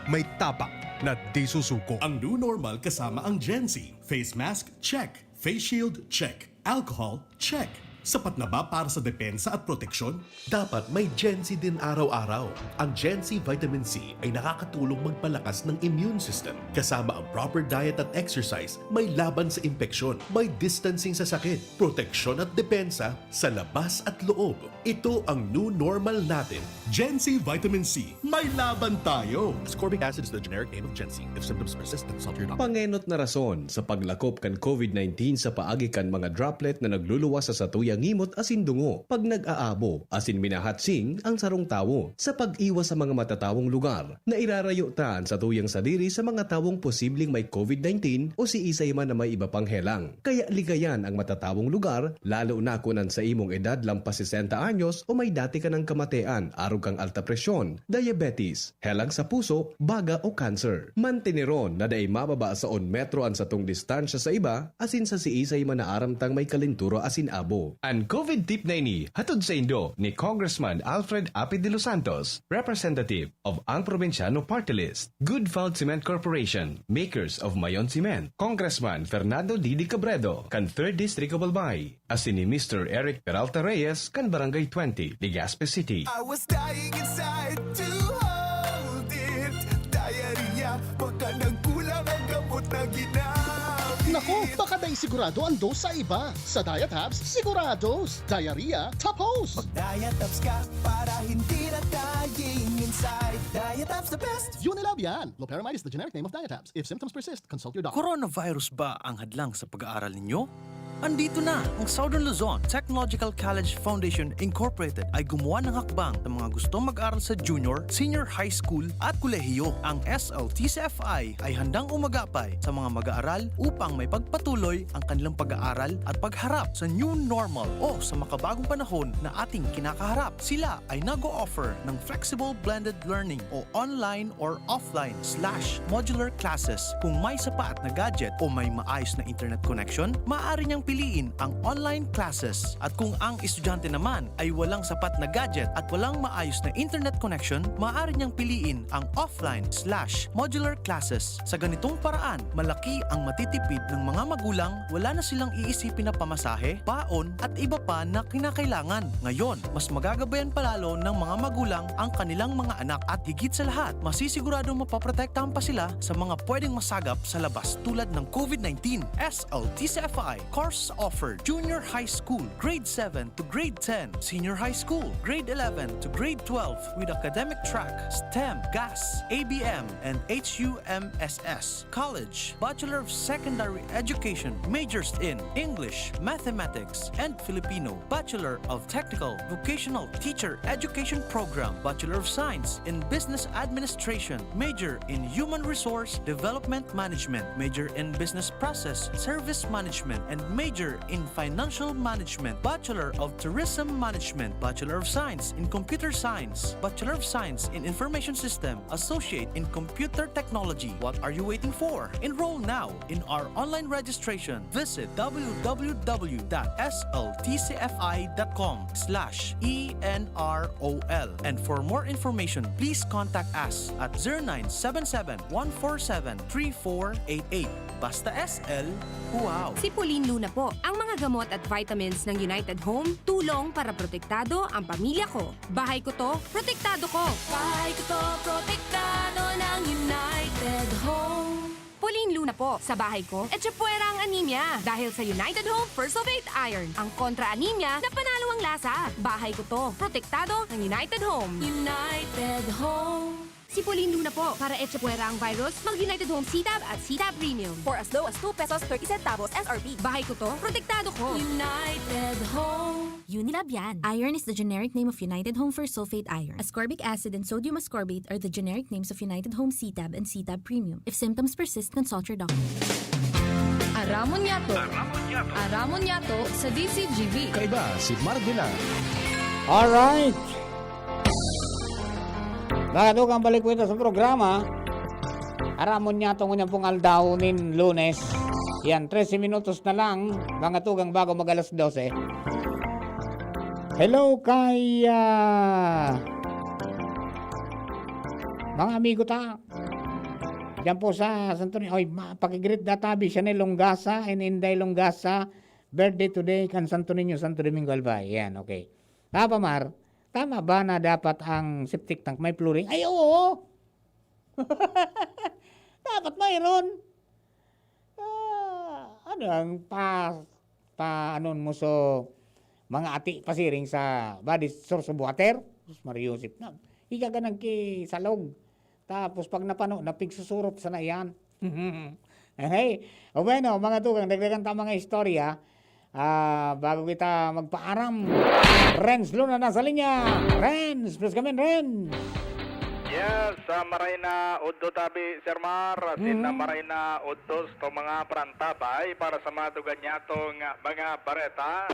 May tapang na di susuko. Ang new normal kasama ang Gen Z. Face mask, check. Face shield, check. Alcohol, check. Sapat na ba para sa depensa at proteksyon? Dapat may Gen Z din araw-araw. Ang Gen Z Vitamin C ay nakakatulong magpalakas ng immune system. Kasama ang proper diet at exercise, may laban sa impeksyon, may distancing sa sakit, proteksyon at depensa sa labas at loob. Ito ang new normal natin. Gen Z Vitamin C, may laban tayo! Ascorbic acid is the generic name of Gen Z. If symptoms persist, consult your doctor. Pangenot na rason sa paglakop kan COVID nineteen sa paagi kan mga droplet na nagluluwas sa satuyang ngimot asin dungo pag nag-aabo asin minahatsing ang sarong tawo. Sa pag-iwas sa mga matatawong lugar, nairarayo ta an satuyang sadiri sa mga tawong posibleng may COVID nineteen o siisay man na may iba pang helang. Kaya ligayan ang matatawong lugar, lalo na kun an sa imong edad lampas sesenta anyos o may dati ka nang kamatean arog kan alta presyon, diabetes, helang sa puso, baga o cancer. Manteneron na dai mababa sa un metro an satong distansya sa iba asin sa siisay man na aram tang may kalentura asin abo. An COVID tip na ini hatod saindo ni Congressman Alfred Api de los Santos, Representative of Ang Probinsyano Party List, Good Found Cement Corporation, makers of Mayon Cement, Congressman Fernando Didi Cabredo, kan Third District of Albay, asin ni Mister Eric Peralta Reyes, kan Barangay twenty, Legazpi City. I was dying inside to hold it. Diarrhea, baka nagkulang ang gamot na ginamit. Naku, baka dai sigurado ang dose sa iba. Sa Diatabs, sigurados. Diarrhea, tapos! Mag-Diatabs ka para hindi na dying inside. Diatabs the best! Unilab yan! Loperamide is the generic name of Diatabs. If symptoms persist, consult your doctor. Coronavirus ba ang hadlang sa pag-aaral ninyo? Andito na ang Southern Luzon Technological College Foundation Incorporated ay gumawa ng hakbang sa mga gustong mag-aral sa junior, senior high school at kolehiyo. Ang S L T C F I ay handang umagapay sa mga mag-aaral upang maipagpatuloy ang kanilang pag-aaral at pagharap sa new normal o sa makabagong panahon na ating kinakaharap. Sila ay nag-o-offer ng flexible blended learning o online or offline slash modular classes. Kung may sapat na gadget o may maayos na internet connection, maaari niyang piliin ang online classes. At kung ang estudyante naman ay walang sapat na gadget at walang maayos na internet connection, maaari niyang piliin ang offline slash modular classes. Sa ganitong paraan, malaki ang matitipid ng mga magulang, wala na silang iisipin na pamasahe, baon, at iba pa na kinakailangan. Ngayon, mas magagabayan pa lalo ng mga magulang ang kanilang mga anak at higit sa lahat, masisiguradong mapoprotektahan pa sila sa mga pwedeng masagap sa labas tulad ng COVID nineteen. S L T C F I, Core Courses offered: Junior High School, Grade seven to Grade ten, Senior High School, Grade eleven to Grade twelve, with academic track, STEM, GAS, A B M, and H U M S S. College: Bachelor of Secondary Education, majors in English, Mathematics, and Filipino, Bachelor of Technical Vocational Teacher Education Program, Bachelor of Science in Business Administration, major in Human Resource Development Management, major in Business Process Service Management, and major in Financial Management, Bachelor of Tourism Management, Bachelor of Science in Computer Science, Bachelor of Science in Information System, Associate in Computer Technology. What are you waiting for? Enroll now in our online registration. Visit w w w dot s l t c f i dot com slash e n r o l. And for more information, please contact us at zero nine seven seven, one four seven, three four eight eight. Basta S L, wow! Si Pauline Luna po. Ang mga gamot at vitamins ng United Home, tulong para protektado ang pamilya ko. Bahay ko to, protektado ko. Bahay ko to, protektado ng United Home. Pauline Luna po. Sa bahay ko, etchepuera ang anemia. Dahil sa United Home First of Eight Iron, ang kontra-anemia na panalo ang lasa. Bahay ko to, protektado ng United Home. United Home. Si Pauline Luna po. Para etchepuera ang virus, mag United Home C-Tab at C-Tab Premium. For as low as two pesos thirty centavos S R P. Bahay ko to, protektado ko. United Home. Unilab yan. Iron is the generic name of United Home First Sulfate Iron. Ascorbic acid and sodium ascorbate are the generic names of United Home C-Tab and C-Tab Premium. If symptoms persist, consult your doctor. Aramon Yato. Aramon Yato sa D C G B. Kaiba si Mark Villar. Alright. Mga tugang, balik po ito sa programa. Aramon Yato ngunyan pong aldaw nin Lunes. Yan, trese minutos na lang, mga tugang, bago mag alas dose. Hello kay, ah, mga amigo ta. Diyan po sa Santo Niño. Oy, ma-, pakigreet da tabi, Chanel Longasa and Inday Longasa. Birthday today kan Santo Niño, Santo Domingo, Albay. Yan, okay. Papa Mar, tama ba na dapat ang septic tank may flooring? Ay, oo! Dapat mayroon. Ah, ano ang pa, pa, anon mo so, mga ati pasiring sa body source of water? Sus, Maria Joseph na. Ika ka nagkisalog. Tapos pag napano, napigsusurot sana yan. Okay. O bueno, mga tugang, dagdagan ta mga istorya. Ah, bago kita magpaaram, Renz Luna nasa linya. Renz, please come in, Renz. Yes, ah, maray na udto tabi, Sir Mar. Asin na Mhm. maray na udto sa mga parantabay para sa mga tugang nyatong, ah, mga bareta.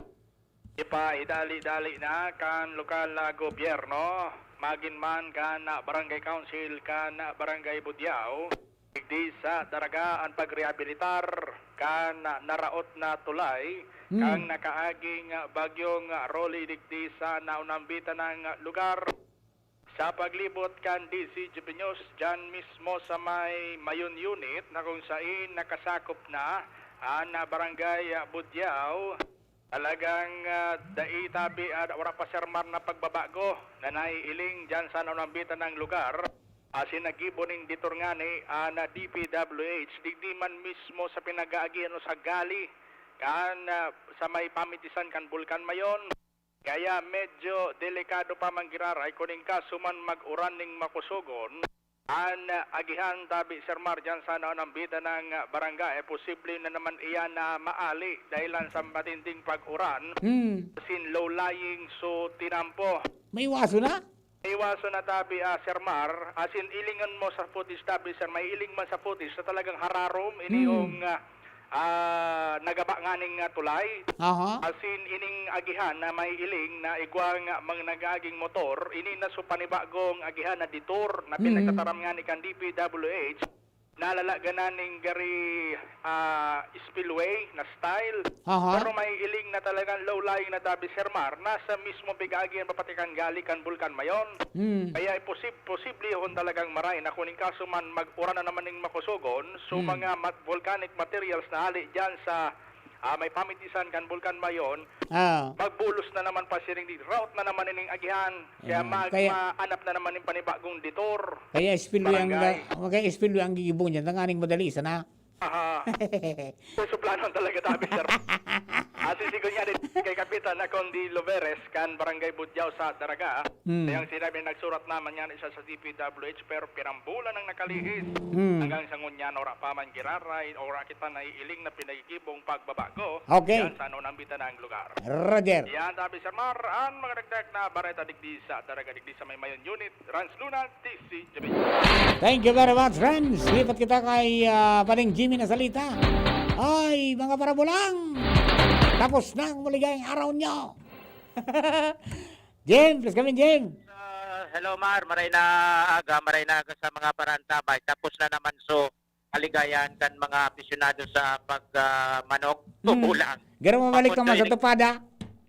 Ipaidali-dali na kan lokal na gobyerno, magin man kan, ah, barangay council, kan, ah, barangay Budiao. Digdi sa Daraga an pagrehabilitar kan naraot na tulay Hmm. kan nakaaging bagyong Rolly digdi sa naunambitan na lugar. Sa paglibot kan D C G B News, dyan mismo sa may Mayon Unit na kung sain nakasakop na an barangay Budiao, talagang, ah, dai tabi, ah, wala pa, Sir Mar, na pagbabago na naiiling dyan sa naunambitan na lugar. Asin naggibo nin detour ngani an D P W H, digdi man mismo sa pinag-aagihan o sa gali kan, ah, sa may pamitisan kan Bulkan Mayon. Kaya medyo delikado pa man giraray kun in kaso man mag-uran nin makusogon an, ah, agihan tabi, Sir Mar, dyan sa naunambitan na barangay. Posible na naman iyan na maali dahilan sa matinding pag-uran. Hmm. Asin low-lying, so tinampo. Maiwason na? Iwason na tabi, ah, Sir Mar, asin ilingon mo sa footage tabi, Sir, maiiling man sa footage na talagang hararom ini Hmm. yung, ah, ah, nagaba nganing, ah, tulay. Aha. Asin ining agihan na maiiling na igwa nga mga nag-aaging motor, ini na so panibagong agihan na detour na Hmm. pinagtataram ngani kan D P W H. Nalalagan na ning gari, ah, spillway na style. Aha. Pero maiiling na talagang low-lying na tabi, Sir Mar, nasa mismo pig-agi yan papatikan gali kan Bulkan Mayon. Hmm. Kaya posib-, posible hon talagang maray na kun in kaso man mag-uran na naman ning makusogon, so Hmm. mga mat-, volcanic materials na hali dyan sa, ah, may pamitisan kan Bulkan Mayon, Ah. magbulos na naman pasiring di, route na naman ining agihan. Kaya Ah, mag-, kaya maanap na naman ning panibagong detour. Kaya spillway ang Barangay. ga-, kaya spillway ang gigibong dyan. Tanganing madali sana. Aha. Susuplanon talaga tabi, sir. Asisigon niya din kay Kapitan Acondi Loveres, kan Barangay Budyaw sa Daraga. Hmm. Kaya ang sinabi, nagsurat naman yan isa sa D P W H, pero pirang bulan ang nakalihis. Hmm. Hanggang sa ngunyan, ora pa man giraray, ora kita naiiling na pinagigibong pagbabago. Okay. Yan sa ano nang bita na ang lugar. Roger. Yan, tabi, Sir Mar, ang mga dagdag na bareta digdi sa Daraga, digdi sa may Mayon Unit, Rans Luna, T C J B. Thank you very much, friends. Lipat kita kay, ah, Pading Jimmy na salita. Ay, mga parabulang! Tapos na ang maligayang araw nyo! Jim, please come in, Jim. Ah, hello, Mar. Maray na aga, maray na aga sa mga parantabay. Tapos na naman, so, kaligayan kan mga afisyonado sa pag, ah, manok. Hmm. Bulang. Garo mabalik Tapos naman sa training. Tupada.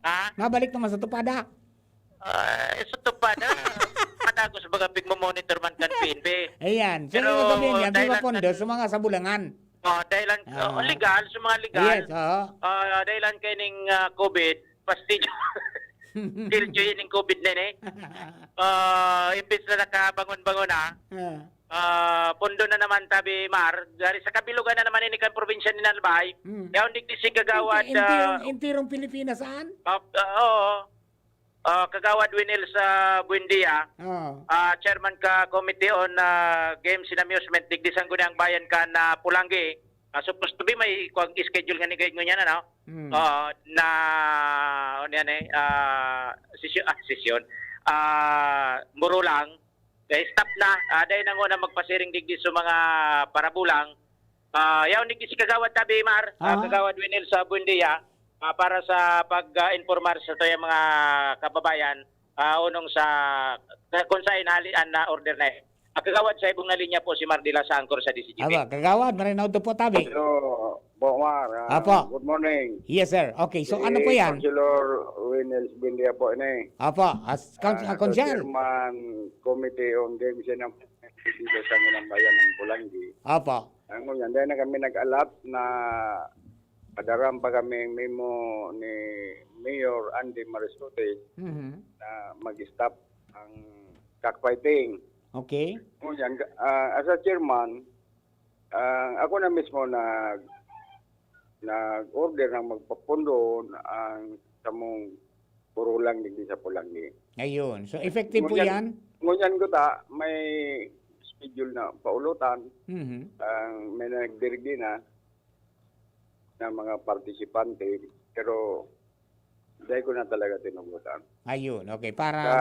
Ha? Mabalik naman sa Tupada. Ah, sa Tupada. Matagos baga pigmo-monitor man kan P N P. Ayan. So, Pero yung sabihin niya, di dahil ba lang pondo kan sa mga sabulangan? Oh, dahil lang, Ah. oh, legal, sa mga legal. Yes, oo. Ah, dahil lang kaining, ah, COVID, pastilyo. Pastilyo ining COVID na ini. Ah, imbis na nakabangon-bangon na, Ah. ah, pondo na naman, tabi, Mar, dari sa kabilugan na naman ini kan probinsya ni Albay. Hmm. Yaon digdi si Kagawad, Inti-, intirong, ah, intirong Pilipinas, saan? Ah, ah, oo. Ah, Kagawad Winel sa Buendia, Oo. ah, chairman ka Committee on, ah, Games and Amusement, digdi sa Sangguniang Bayan kan, ah, Polangui. Ah, supposed to be may kuwang schedule nga ni guide ngunyan, ano? Hmm. Oo, na, ano yan eh, ah, sesyon, ah, sesyon. Ah, Burulang. Kaya stop na. Ah, dahil na nguna magpasiring digdi sa mga parabulang. Ah, yaon digdi si Kagawad Tabi, Mar. Ah, Aha. Kagawad Winel sa Buendia. Ah, para sa pag-informar sa tuyang mga kababayan, ah, unong sa, sa kung saan hali-, an na order na eh. Ah, Kagawad, sa ibong na linya po si Mar Dila sa Angkor sa D C G P. Aba, Kagawad, maray na udto po, Tabi. Hello, Bo Mar. Ah, Apo. Good morning. Yes, sir. Okay, so Si ano po yan? Councilor Winels Buendia po ini. Apo, as, coun-, Ah, ah, sa Council. Chairman Committee on Games and Amusement dito sa Minambayan ng Polangui. Apo. Ang ngunyan, dahil na kami nag-allot na padaram pa kami memo ni Mayor Andy Marisote Mhm. na mag-stop ang cockfighting. Okay. Ngunyan, ah, as a chairman, ah, ako na mismo nag-, nag-order ng magpapondo ang samong Burulang digdi sa Polangui. Ayun. So, effective po Ngunyan, yan? ngunyan ko ta, may schedule na paulotan. Mhm. Ang may nagdirigdi na ng mga partisipante, pero dahil ko na talaga tinugutan. Ayun. Okay. Para Sa,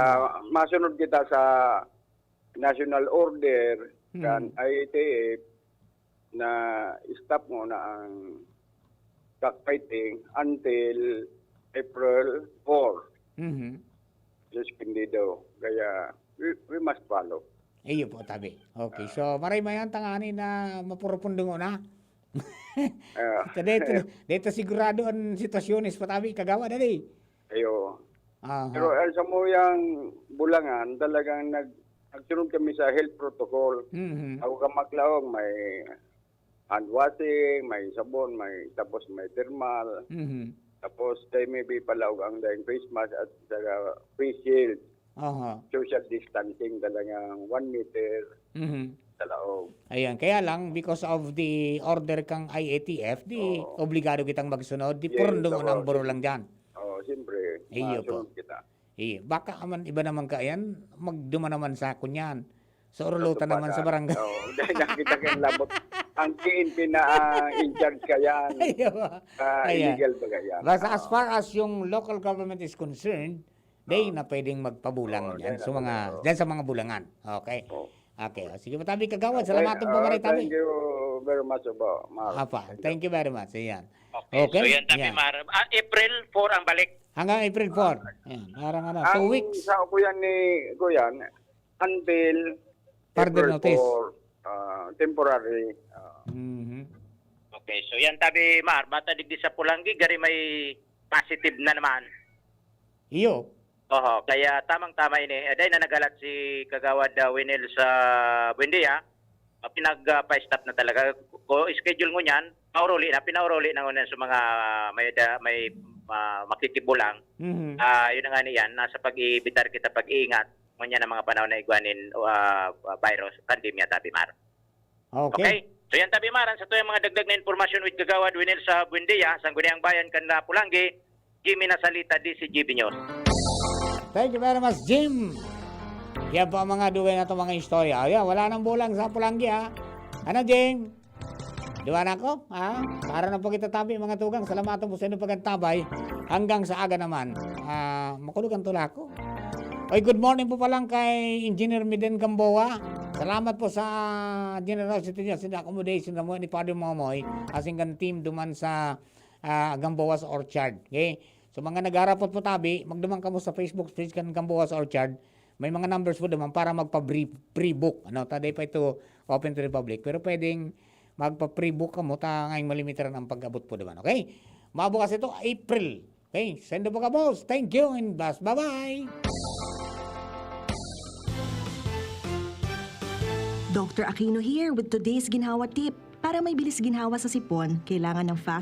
masunod kita sa national order Hmm. kan I A T F na stop muna ang cockfighting until April four. Mhm. Suspendido. Kaya, we, we must follow. Iyo po, Tabi. Okay. Ah. So, maray mayan tangani na mapurupundungo na. Ah. So, dito, dito sigurado ang sitwasyones po, Tabi. Kagawad, dali. Ayo. Aha. Pero, ah, sa muyang Bulangan, talagang nag-, nagsunod kami sa health protocol. Mhm. Ako ka maglaog, may hand washing, may sabon, may, tapos may thermal. Mhm. Tapos, tayo may palaog ang dahil face mask at saka face shield. Aha. Social distancing talagang one meter Mhm. sa laog. Ayan, kaya lang, because of the order kang I A T F, di Oo. obligado kitang magsunod, di Yes, purundungan ang oo. Burulang dyan. Oo, siyempre, Iyo po. masunod kita. Eh, baka man, iba naman ka yan, magduman naman sa kunyan. Sa Orlota Sa naman sa Tupada. barangay. Oo, dahil nakita ko yung labot. Ang P N P na, ah, in charge ka yan. Iyo po. Ah, Ayan. illegal ba yan? Basta as Oo. far as yung local government is concerned, Dai Oo. na pwedeng magpabulang Oo, diyan dai sa na mga, pwede, oo. diyan sa mga bulangan. Okay. Oo. Okay. O, sige, Matabi Kagawad. Okay, Salamat po, ah, Maray Tabi. thank you very much, Obo. Mar. Apa, Thank you. thank you very much. Ayan. Okay, Okay, so yan, Tabi yan. Mar. Ah, April four ang balik. Hanggang April four. Ah. Ayan, parang ano, two Ang weeks. sa ako yan ni, ko yan, until Further April notice. four, ah, temporary, ah. Mhm. Okay, so yan, Tabi Mar, bata digdi sa Pulanggi, gari may positive na naman. Iyo. Oho, kaya tamang-tama ini. Eh, dahil na nagalat si Kagawad, ah, Winel sa Buendia, ah, pinag, ah, pa-stop na talaga. Ko schedule ngunyan, pauruli na, pinauruli na ngunyan sa mga may da-, may, ah, makikibulang. Mhm. Ah, yun na nga niyan, nasa pag-iibitar kita, pag-iingat, ngunyan ang mga panahon na igwanin, ah, virus, pandemya, Tabi Mar. Okay. Okay? So yan tabi maran sa tuyang mga dagdag na impormasyon with Kagawad Winel sa Buendia, Sangguniang Bayan kan Pulanggi, Jimmy Nasalita, D C G B News. Thank you very much, Jim. Yan po ang mga dugay na itong mga istorya. Ayan, wala nang bulang sa Pulanggi, ha? Ano, Jim? Duwa na ako, ha? Para na po kita tabi, mga tugang. Salamat po sa inyong pagkantabay. Hanggang sa aga naman. Ah, makulog ang tula ko. Oy, good morning po palang kay Engineer Miden Gamboa. Salamat po sa generosity niya sa accommodation na mo ni Father Momoy. Asing kan team duman sa ah, Gamboa's Orchard. Okay? So mga nagarapot po tabi, magduman kamo sa Facebook page kan Gamboa's Orchard. May mga numbers po duman para magpa-pre-book. Ano, ta di pa ito open to the public. Pero pwedeng magpa-pre-book kamo ta ngayong malimitaran ang pag-abot po duman. Okay? Mabukas ito, April. Okay? Sendo po ka, boss. Thank you and bless. Bye-bye! Doctor Aquino here with today's ginhawa tip. Para may bilis ginhawa sa sipon, kailangan ng fast